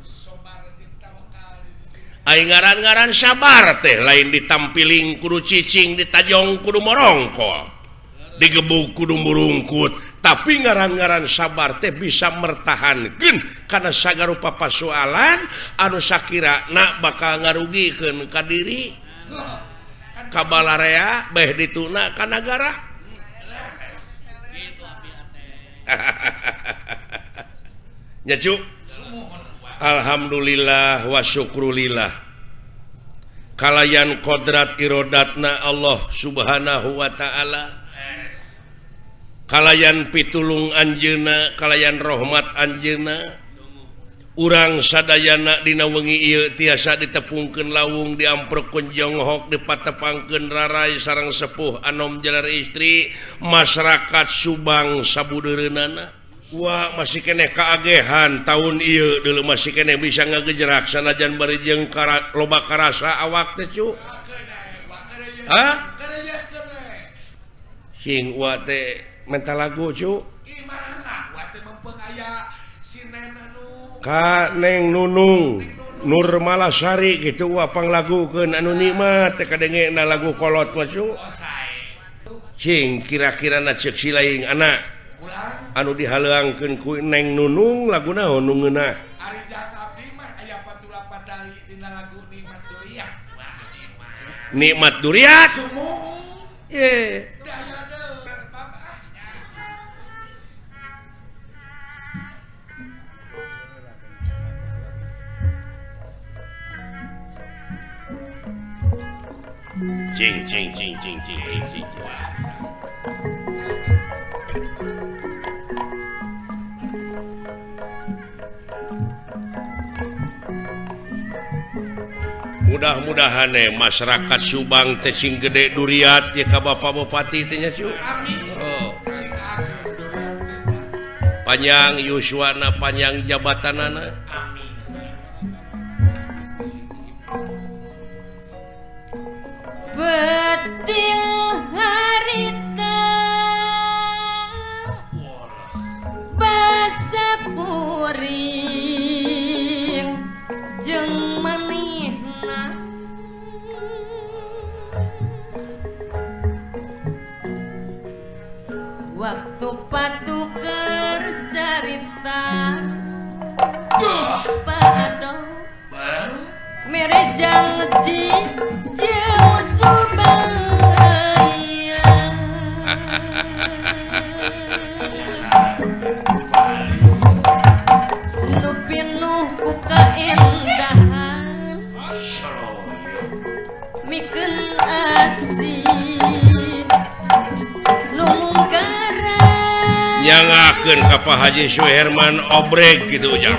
Ai ngaran-ngaran sabar teh lain ditampiling kudu cicing, ditajong kudu morongkol, digebuk kudu murungkut. Tapi ngaran-ngaran sabar teh bisa mertahankeun kana sagarupa pasualan anu sakirana bakal ngarugikeun ka diri, ka balarea, beh dituna ka nagara. Nya cu. Alhamdulillah wa syukrulillah kalayan kodrat irodatna Allah subhanahu wa ta'ala kalayan pitulung anjeunna kalayan rahmat anjeunna urang sadayana dina wengi ieu tiasa ditepungkeun lawung diamprukkeun jonghok dipatepangkeun rarai sareng sepuh anom jalar istri masyarakat Subang sabudeureunana. Wah masih keneh kaagehan tahun ieu deuleu masih keneh bisa ngagejerak sanajan bari jeung loba karasa awak teh cu. Hah? Sing wa teh menta lagu cu. Ka Neng Nunung Nurmalasari gitu wa panglagukeun anu nikmat teh kadengena lagu kolot mah cu. Cing kira-kira na ceuk si laing anak anu dihaleuangkeun ku Neng Nunung lagu naon nu ngeunah. Ari jang abdi mah aya 48 dina lagu Nikmat Duriat. Nikmat Duriat. Sumuhun. Ye. Cing cing cing cing cing cing cing. Mudah-mudahan masyarakat Subang teh sing gede duriat ya ka Bapak Bupati teh nya cu. Amin. Oh. Panjang yuswana panjang jabatanana. Amin. Bedil harita basa kuring jeung manehna waktu patuker carita pado merejang ji jauh Subang. Nu pinuh ku kaendahan mikeun asih nu munggaran nyangakeun ka Pak Haji Suherman obreg gitu ujang.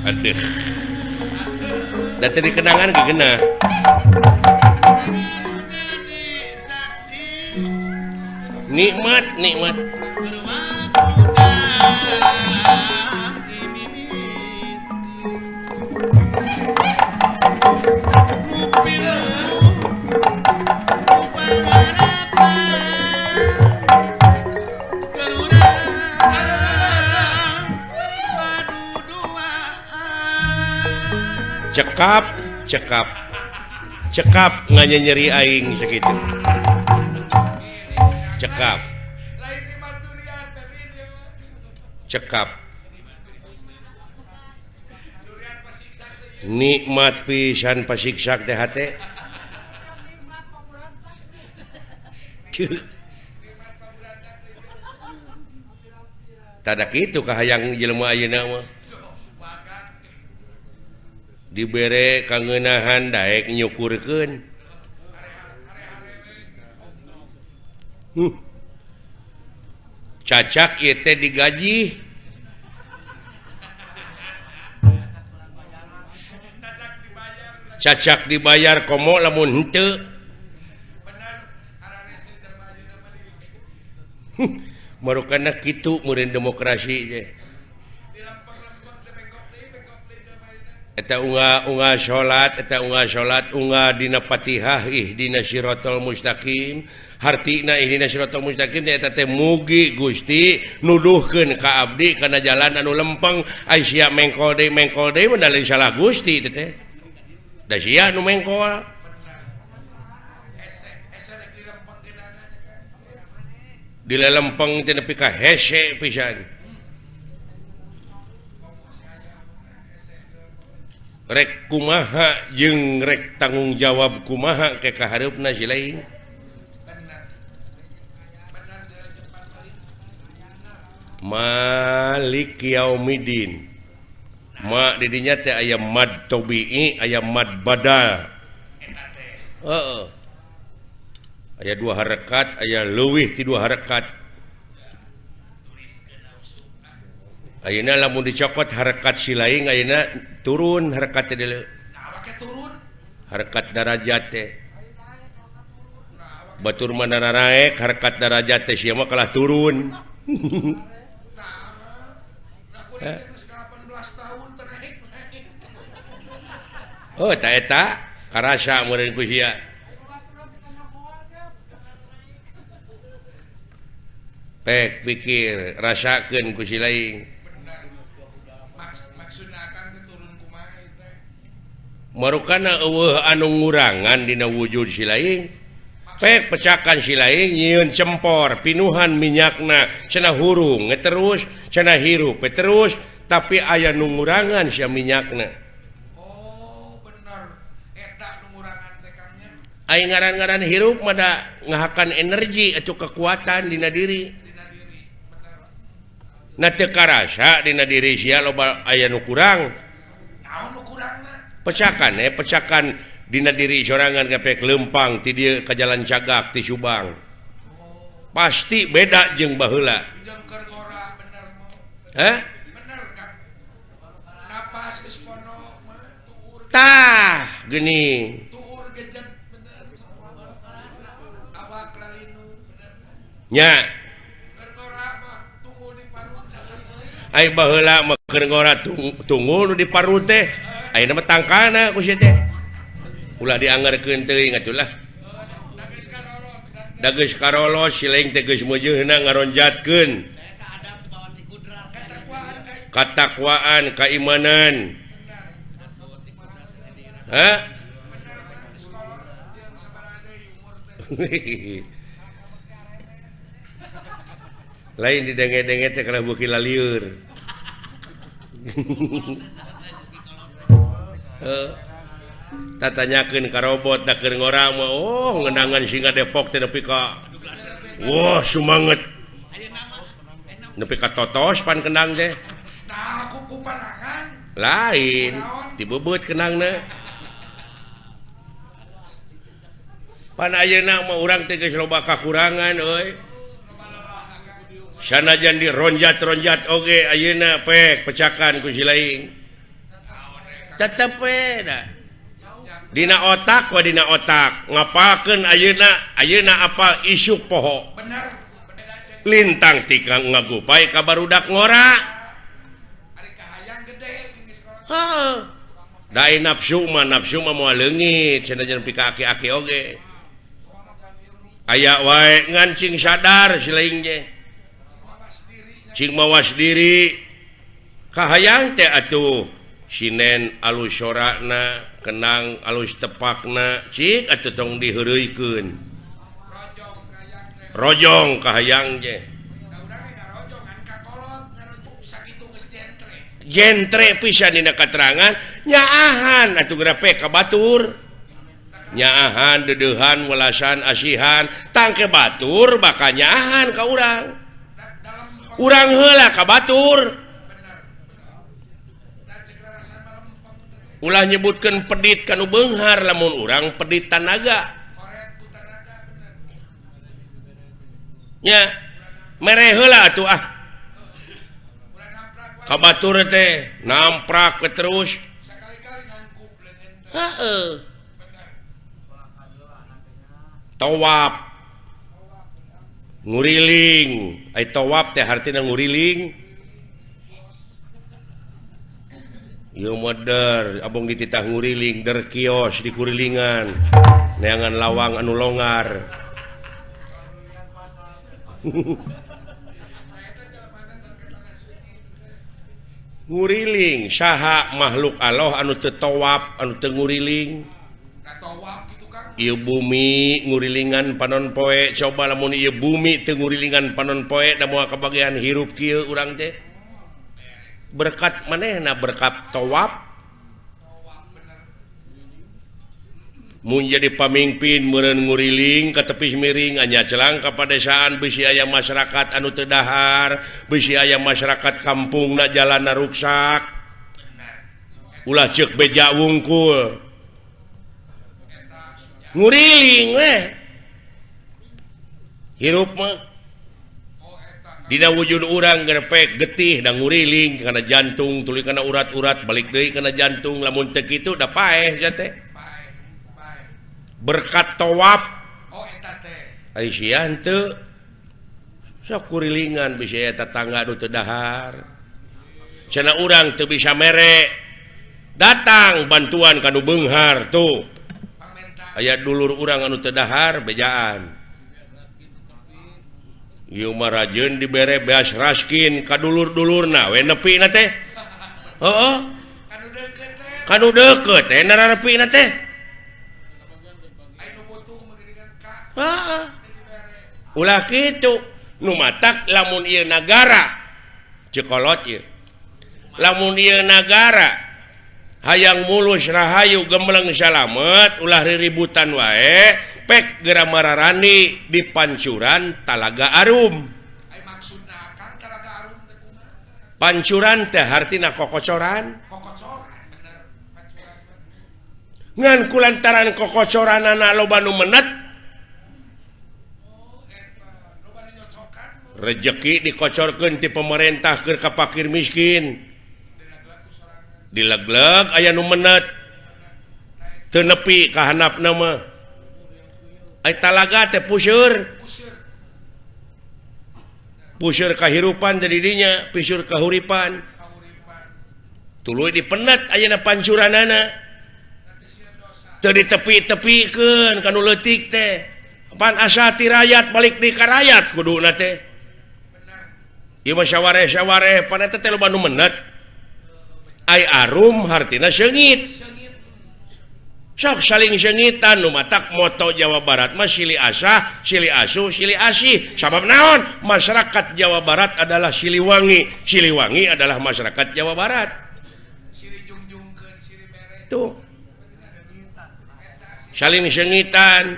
Aduh. Dan tadi kenangan kena. Nikmat, nikmat. Cekap, cekap, cekap nganyeri aing segitu. Cekap, cekap. Nikmat pisan pasiksak teh hate. Tada kitu kahayang jelema ayeuna mah. Dibere kangeunahan daek nyukurkeun. Cacak ieu teh digaji. Cacak dibayar komo lamun henteu. Marukana kitu meureun demokrasi teh. Eta unga salat, eta unga salat, unga dina Fatihah ihdina siratal mustaqim. Hartina ihdina siratal mustaqim teh eta teh mugi Gusti nuduhkeun ka abdi kana jalan anu lempeng. Ai sia mengkol deui mun lain salah Gusti teh teh. Da sia nu mengkol. Dilelempeng teh nepi ka hese pisan. Rek kumaha jeung rek tanggung jawab kumaha ke kahareupna si lain. Malik yaumidin. Ma di dinya teh aya mad tabi'i, aya mad badal. Heeh. Aya dua harakat, aya leuwih ti dua harakat. Ayeuna lamun dicokot harakat si lain ayeuna turun harakat teh deuleu. Turun harakat darajat teh. Batur mah naraek harakat darajat teh sia mah kalah turun. Oh ta eta karasa meureun ku sia. Pek pikir rasakeun ku si lain. Marukana eueuh anu ngurangan dina wujud si lain. Pek pecakan si lain nyieun cempor pinuhan minyakna cenah hurung terus cenah hirup terus tapi aya nu ngurangan sia minyakna. Oh bener eta nu ngurangan teh Kang nya. Ai ngaran-ngaran hirup mah da ngahakan energi atau kekuatan dina diri. Dina diri bener. Na teu karasa dina diri sia loba aya nu kurang. Naon nu kurangna? Pecakan pecakan dina diri sorangan gepek lempang ti dieu ka Jalan Cagak ti Subang. Pasti beda jeung baheula. Jeung keur ngora bener. Hah? Bener Kang. Napas geus pono mah tuur. Tah geuning. Tuur gejet bener. Awak lalinu bener. Nya. Keur ngora mah tunggu di parut sakan. Ai baheula mah keur ngora tunggu nu di parut teh. Ayeuna mah tangkalna ku sia teh. Ulah dianggarkeun teuing atuh lah. Da geus karolos si lain teh geus meujeuna ngaronjatkeun. Katakwaan, keimanan. Hah? Lain didenge-denge teh kalah beuki lalieur. Tatanyakeun ka robot da keur ngora mah oh ngenangan singa Depok teh nepi ka wah sumanget nepi ka totos pan kenang teh. Nah ku panangan lain dibebeut kenangna. Pan ayeuna mah urang teh geus loba kakurangan euy. Sanajan dironjat-ronjat oge ayeuna pek pecakan ku si lain. Tetep we da. Dina otak wa dina otak ngapakeun ayeuna ayeuna apal isuk poho. Bener. Lintang tikang ngagupai ka barudak ngora. Ari kahayang gede jeung sekolah. Heeh. Da nafsu mah moal leungit sanajan pika aki-aki oge. Aya wae ngan cing sadar si lain ge. Cing mawas diri. Kahayang teh atuh sinen alus sorana kenang alus tepakna cik atuh tong diheureuykeun. Rojong kahayang ge. Jentre pisan dina katerangan nyaahan atuh geura ka batur. Nyaahan deudeuhan welasan asihan tangke batur bakal nyaahan ka urang. Urang heula ka batur. Ulah nyebutkeun pedit ka nu beunghar lamun urang pedit tanaga. Nya mere heula atuh ah. Ka batur teh namprak we terus. Heeh. Tawaf nguriling, ai tawaf teh hartina nguriling. Ieu meder abong dititah nguriling der kios di kurilingan neangan lawang anu longar. Nguriling saha makhluk Allah anu teu tawaf anu teu nguriling. Ieu bumi ngurilingan panon poe, coba lamun ieu bumi teu ngurilingan panon poe da moal kabagian hirup kieu urang teh. Berkat manehna berkat tawaf. Mun jadi pamimpin meureun nguriling ka tepis miring anya celang ka padesaan bisi aya masyarakat anu teu dahar, bisi aya masyarakat kampungna jalanna ruksak. Ulah ceuk beja wungkul. Nguriling weh hirup mah dina wujud urang gerpek getih da nguriling kana jantung tuluy kana urat-urat balik deui kana jantung lamun teu kitu da paeh sia teh berkat tawaf. Oh eta teh ai sia henteu sok kurilingan bisi aya tetangga nu teu dahar cenah urang teu bisa mere datang bantuan ka nu beunghar tuh aya dulur urang anu teu dahar bejaan. Ieu mah rajeun dibere beas raskin ka dulur-dulurna we nepina teh. Heeh. Ka nu deukeut teh nararepina teh. Heeh. Ulah kitu nu matak lamun ieu nagara ceuk kolot ieu. Lamun ieu nagara hayang mulus rahayu gemleng salamet ulah riributan wae pek geura mararani di pancuran Talaga Arum. Ai maksudna Akang Talaga Arum teh kumaha? Pancuran teh hartina kokocoran. Kokocoran bener pancuran. Ngan kulantaran kokocoranana loba nu menet. Oh eta loba nu nyocokan. Rejeki dikocorkeun ti pemerintah keur ka fakir miskin. Dilegleg aya nu menet teu nepi ka handapna mah. Ai talaga teh puseur. Puseur kahirupan teh di dinya, piseur kahuripan. Tuluy dipenet ayeuna pancuranana. Teu ditepi-tepikeun ka nu leutik teh. Pan asa ti rayat balik di ka rayat kuduna teh. Ieu mah sawareh-sawareh pan eta teh loba nu menet. Ai arum hartina seungit. Sok saling seungitan nu matak moto Jawa Barat mah silih asah, silih asuh, silih asih. Sabab naon? Masyarakat Jawa Barat adalah Siliwangi. Siliwangi adalah masyarakat Jawa Barat. Silih jungjungkeun, silih bere. Tuh. Saling seungitan.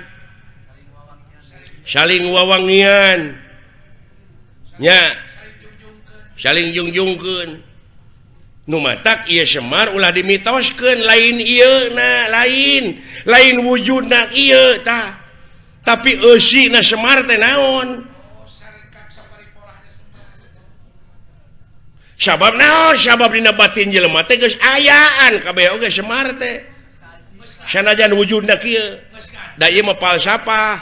Saling wawangian. Nya. Saling jungjungkeun. Nu matak ieu Semar ulah dimitoskeun lain ieu na lain lain wujudna ieu tah tapi eusina Semar teh naon sabab naon sabab dina batin jelema teh geus ayaan kabeh oge Semar teh sanajan wujudna kieu da ieu mah falsafah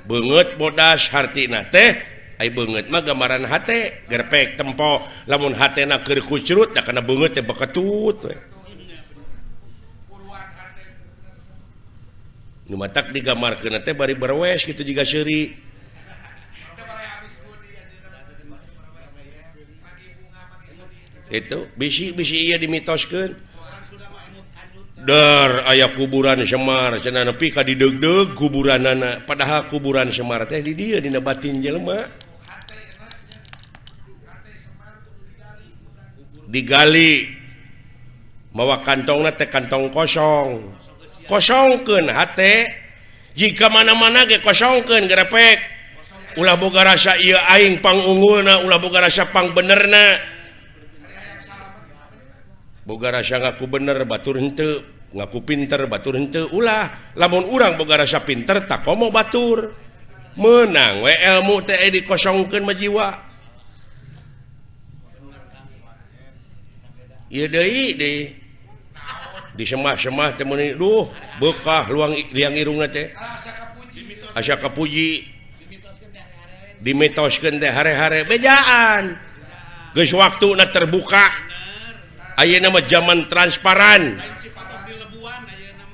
beungeut bodas hartina teh ai beungeut mah gambaran hate gerpek tempo lamun hatena keur kucrut da kana beungeut teh beketut we. Nu matak digambarkeun teh bari berwes kitu jiga seuri. Itu bisi-bisi ieu dimitoskeun. Der aya kuburan Semar cenah nepi ka dideugdeug kuburanana padahal kuburan Semar teh di dieu dina batin jelema. Digali mawa kantongna teh kantong kosong kosongkeun hate jika mana-mana ge kosongkeun gerepek Ulah boga rasa ieu aing pangunggulna, ulah boga rasa pangbenerna. Boga rasa ngaku bener batur henteu, ngaku pinter batur henteu, ulah. Lamun urang boga rasa pinter tak komo batur. Menang we ilmu teh dikosongkeun mah jiwa. Ieu deui deui. Disemah-semah teh meuni duh beukah luang liang irungna teh. Asa kapuji. Dimitoskeun teh hare-hare bejaan. Geus waktuna terbuka. Ayeuna mah zaman transparan.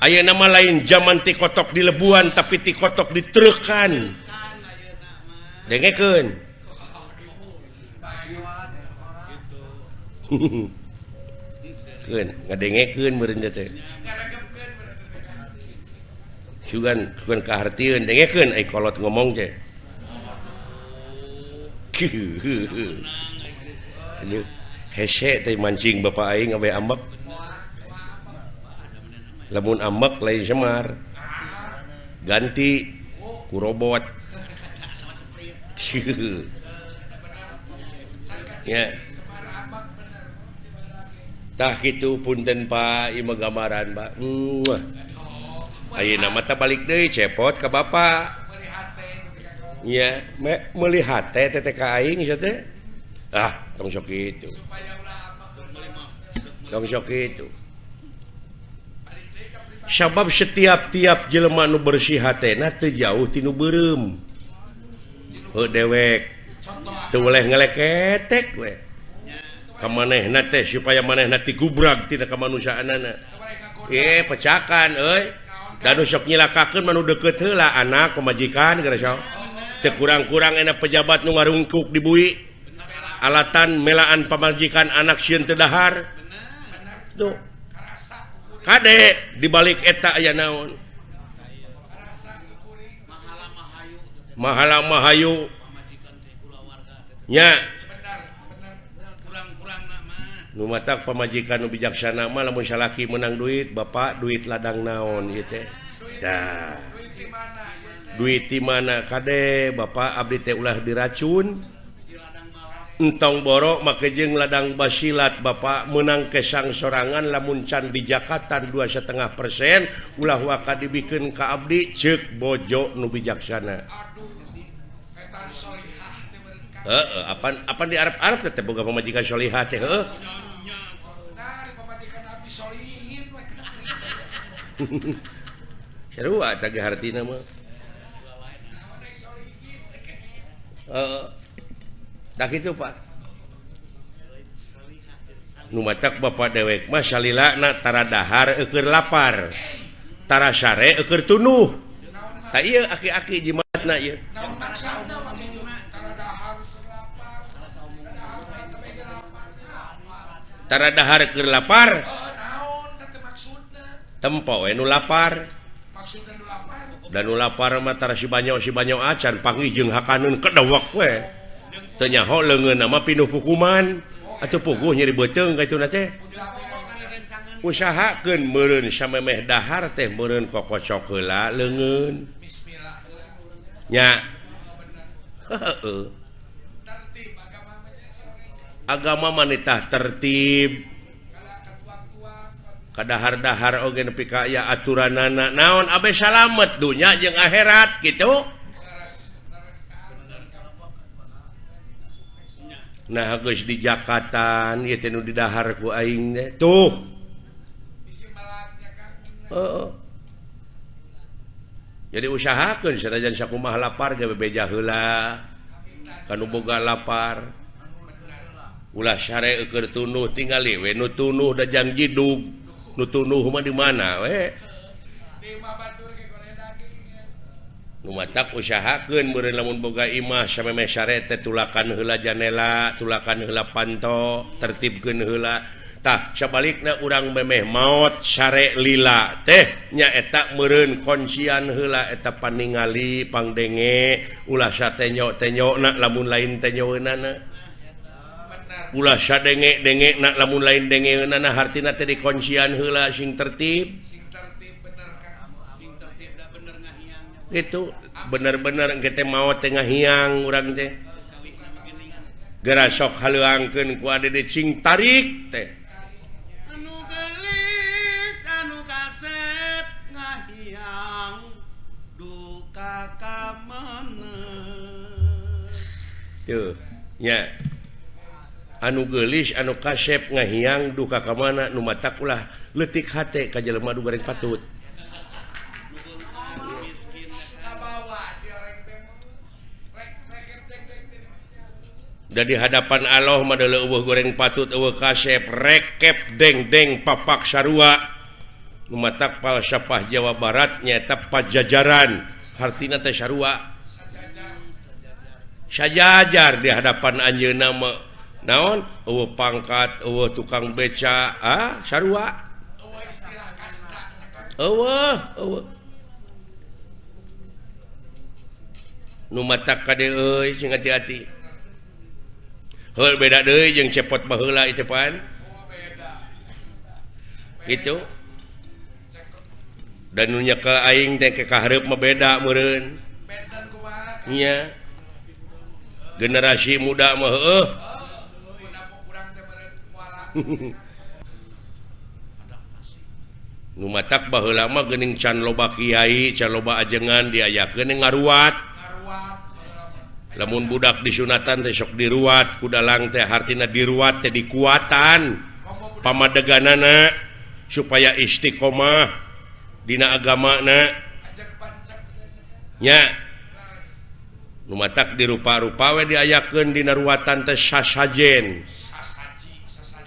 Ayeuna mah lain zaman ti kotok di lebuan tapi ti kotok ditrekan. Dengekeun. Keun ngadengekeun meureun teh. Sugan sugan kahartieun dengekeun ai kolot ngomong teh. Aduh, hese teh mancing bapak aing abe ambek. Lamun ambek lain Semar. Ganti ku robot. Ya. Tah kitu punten Pak, ieu mah gambaran Pak. Ayeuna mah tah balik deui cepot ka bapak. Nya, meuli hate teh ka aing sia teh. Ah, tong sok kitu. Tong sok kitu. Sabab setiap-tiap jelema nu bersih hatena teu jauh ti nu beureum. Heuh dewek. Teu boleh ngeleketek we. Ka manehna teh supaya manehna tigubrag tina kamanusiaanana. Pecakan euy. Da nu sok nyilakakeun mah nu deukeut heula anak pamajikan geura sok. Teu kurang-kurang enak pejabat nu ngarungkuk di bui. Alatan melaan pamajikan anak sieun teu dahar. Tuh. Kade dibalik eta aya naon? Mahala mahayu. Nya. Nu matak pamajikan nu bijaksana mah lamun salaki menang duit, bapak duit ladang naon ieu teh. Tah. Duit di mana kade bapak abdi teh ulah diracun. Entong borok make jeung ladang basilat bapak menang kesang sorangan lamun can di Jakarta 2,5% ulah waka dibikeun ka abdi ceuk bojo nu bijaksana. Heeh, apan apan di Arab-Arab teh boga pamajikan sholihah teh heuh. Sarua tah ge hartina mah. Heeh. Tah kitu Pak. Nu matak bapak dewek mah salilana tara dahar eueur lapar. Tara sare eueur tunuh. Tah ieu aki-aki jimatna ieu. Tara dahar keur lapar. Tempo we nu lapar. Da nu lapar mah tara si banyo acan panggih jeung hakaneun kedewek we. Teu nyaho leungeunna mah pinuh kukuman. Atuh puguh nyeri beuteung ka ituna teh. Usahakeun meureun samemeh dahar teh meureun kokocok heula leungeun. Nya. Heueuh. Agama manitah tertib. Kadahar-dahar oge nepi ka aya aturanana naon abe salamet dunya jeung akhirat kitu. Nah geus di Jakatan ieu teh nu didahar ku aing teh tuh. Heeh. Jadi usahakeun sanajan sakumaha lapar ge bebeja heula. Kanu boga lapar. Ulah sare eueur tunuh tingali we nu tunuh da jang jidug. Nu tunuh mah di mana we? Nu matak usahakeun meureun lamun boga imah samemeh sare teh tulakan heula janela, tulakan heula panto, tertibkeun heula. Tah sabalikna urang memeh maot sare lila teh nyaeta meureun kuncian heula eta paningali pangdenge ulah satenyo-tenyona lamun lain tenyoeunana. Ulah sadenge-denge nak lamun lain dengeunana hartina teh dikuncian heula sing tertib. Sing tertib bener Kang. Sing tertib da bener ngahiang. Gitu bener-bener engke teh maot teh ngahiang urang teh. Geura sok haleuangkeun ku adede cing tarik teh. Anu geulis anu kasep ngahiang duka ka mana. Tuh nya. Anu geulis anu kasep ngahiang duka ka mana nu matak ulah leutik hate ka jelema nu goreng patut. Da di hadapan Allah mah deuleu eueuh goreng patut eueuh kasep rekep deng-deng papak sarua. Nu matak falsafah Jawa Barat nyaeta pajajaran hartina teh sarua. Sajajar di hadapan anjeunna mah naon eueuh pangkat eueuh tukang beca ah sarua. Eueuh eueuh. Nu matak kade euy sing hati-hati. Heul beda deui jeung cepot baheula ieu pan. Gitu. Dan nu nyekel aing teh ke kahareup mah beda meureun. Nya. Generasi muda mah heueuh. Nu matak baheula mah geuning can loba kiai, can loba ajengan diayakeun ngaruat. Lamun budak disunatan teh sok diruat ku dalang teh hartina diruat teh dikuatan pamadeganana supaya istiqomah dina agamana nya. Nu matak dirupa-rupa we diayakeun dina ruatan teh sasajen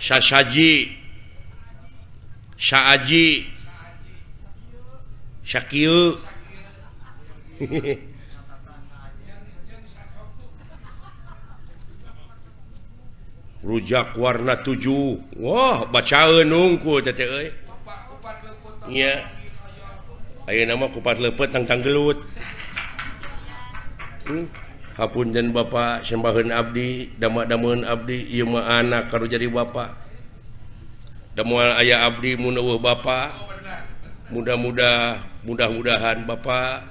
sasaji saaji sakieu. Rujak warna 7. Wah, bacaeun hungkul teh teh euy. Nya. Ayeuna mah kupat leupeut tangtang gelut. Hapunten Bapak, sembaheun abdi, dama-dameun abdi, ieu mah anak karu jadi bapak. Da moal aya abdi mun eueuh bapak. Mudah-mudah, mudah-mudahan bapak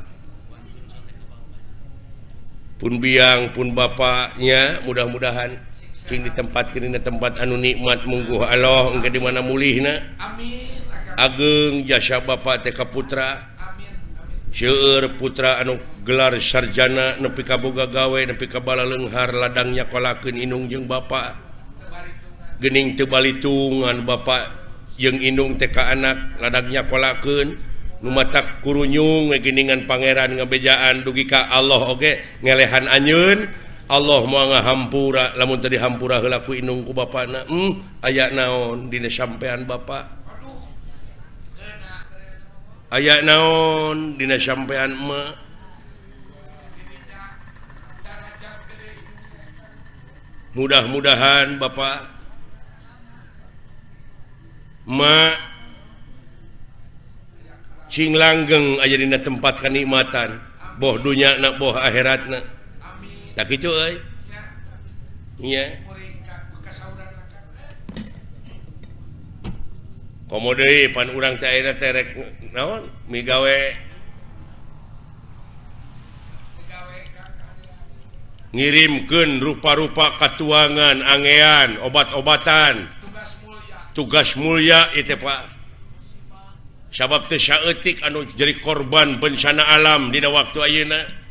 pun biang pun bapaknya mudah-mudahan cing ditempatkeun dina tempat anu nikmat mungguh Allah engke di mana mulihna. Amin. Ageng jasa bapak teh ka putra. Seueur putra anu gelar sarjana nepi ka boga gawe nepi ka balaleunghar ladang nyakolakeun indung jeung bapak. Geuning teu balitungan bapak jeung indung teh ka anak ladang nyakolakeun nu matak kurunyung we geuningan pangeran ngabejaan dugi ka Allah oge ngelehan anjeun. Allah moal ngahampura lamun teu dihampura heula ku indung ku bapana. Aya naon dina sampean bapak? Aya naon dina sampean emak? Mudah-mudahan bapak emak cing langgeng aya dina tempat kanikmatan boh dunyana boh akhiratna. Tak kitu euy. Nya. Komo deui pan urang teh ayeuna teh rek naon migawe ngirimkeun rupa-rupa katuangan angean obat-obatan tugas mulia ieu teh Pak. Sabab teh saeutik anu jadi korban bencana alam dina waktu ayeuna.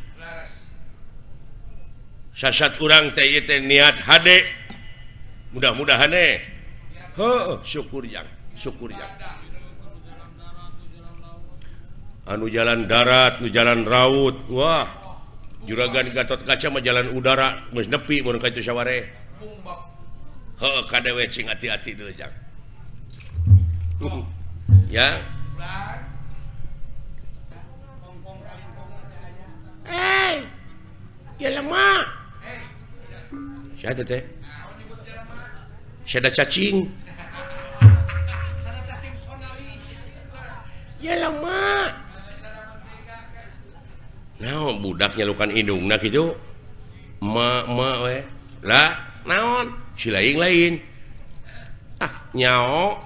Sasat urang teh ieu teh niat hade mudah-mudahan eh heuh syukur jang syukur jang anu jalan darat nu jalan raut wah juragan Gatot Kaca mah jalan udara geus nepi mun ka itu saware heuh kadewe cing hati-hati deui jang ya. Eh jelema Siapa teh? Sada cacing. Jelema. Naon budak nyalukan indungna kitu? Ma ma we. Lah, naon? Si lain-lain. Ah, nyao.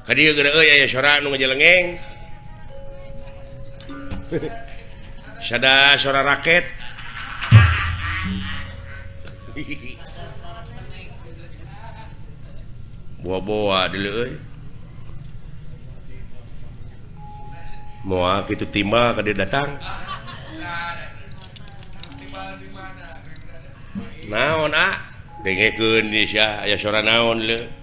Ka dieu geura euy aya sora nu ngajelengeng. Sada suara raket. Boa-boa dulu euy. Moal kitu timbal ka dia datang. Naon ah? Dengekeun di sia aya suara naon leu.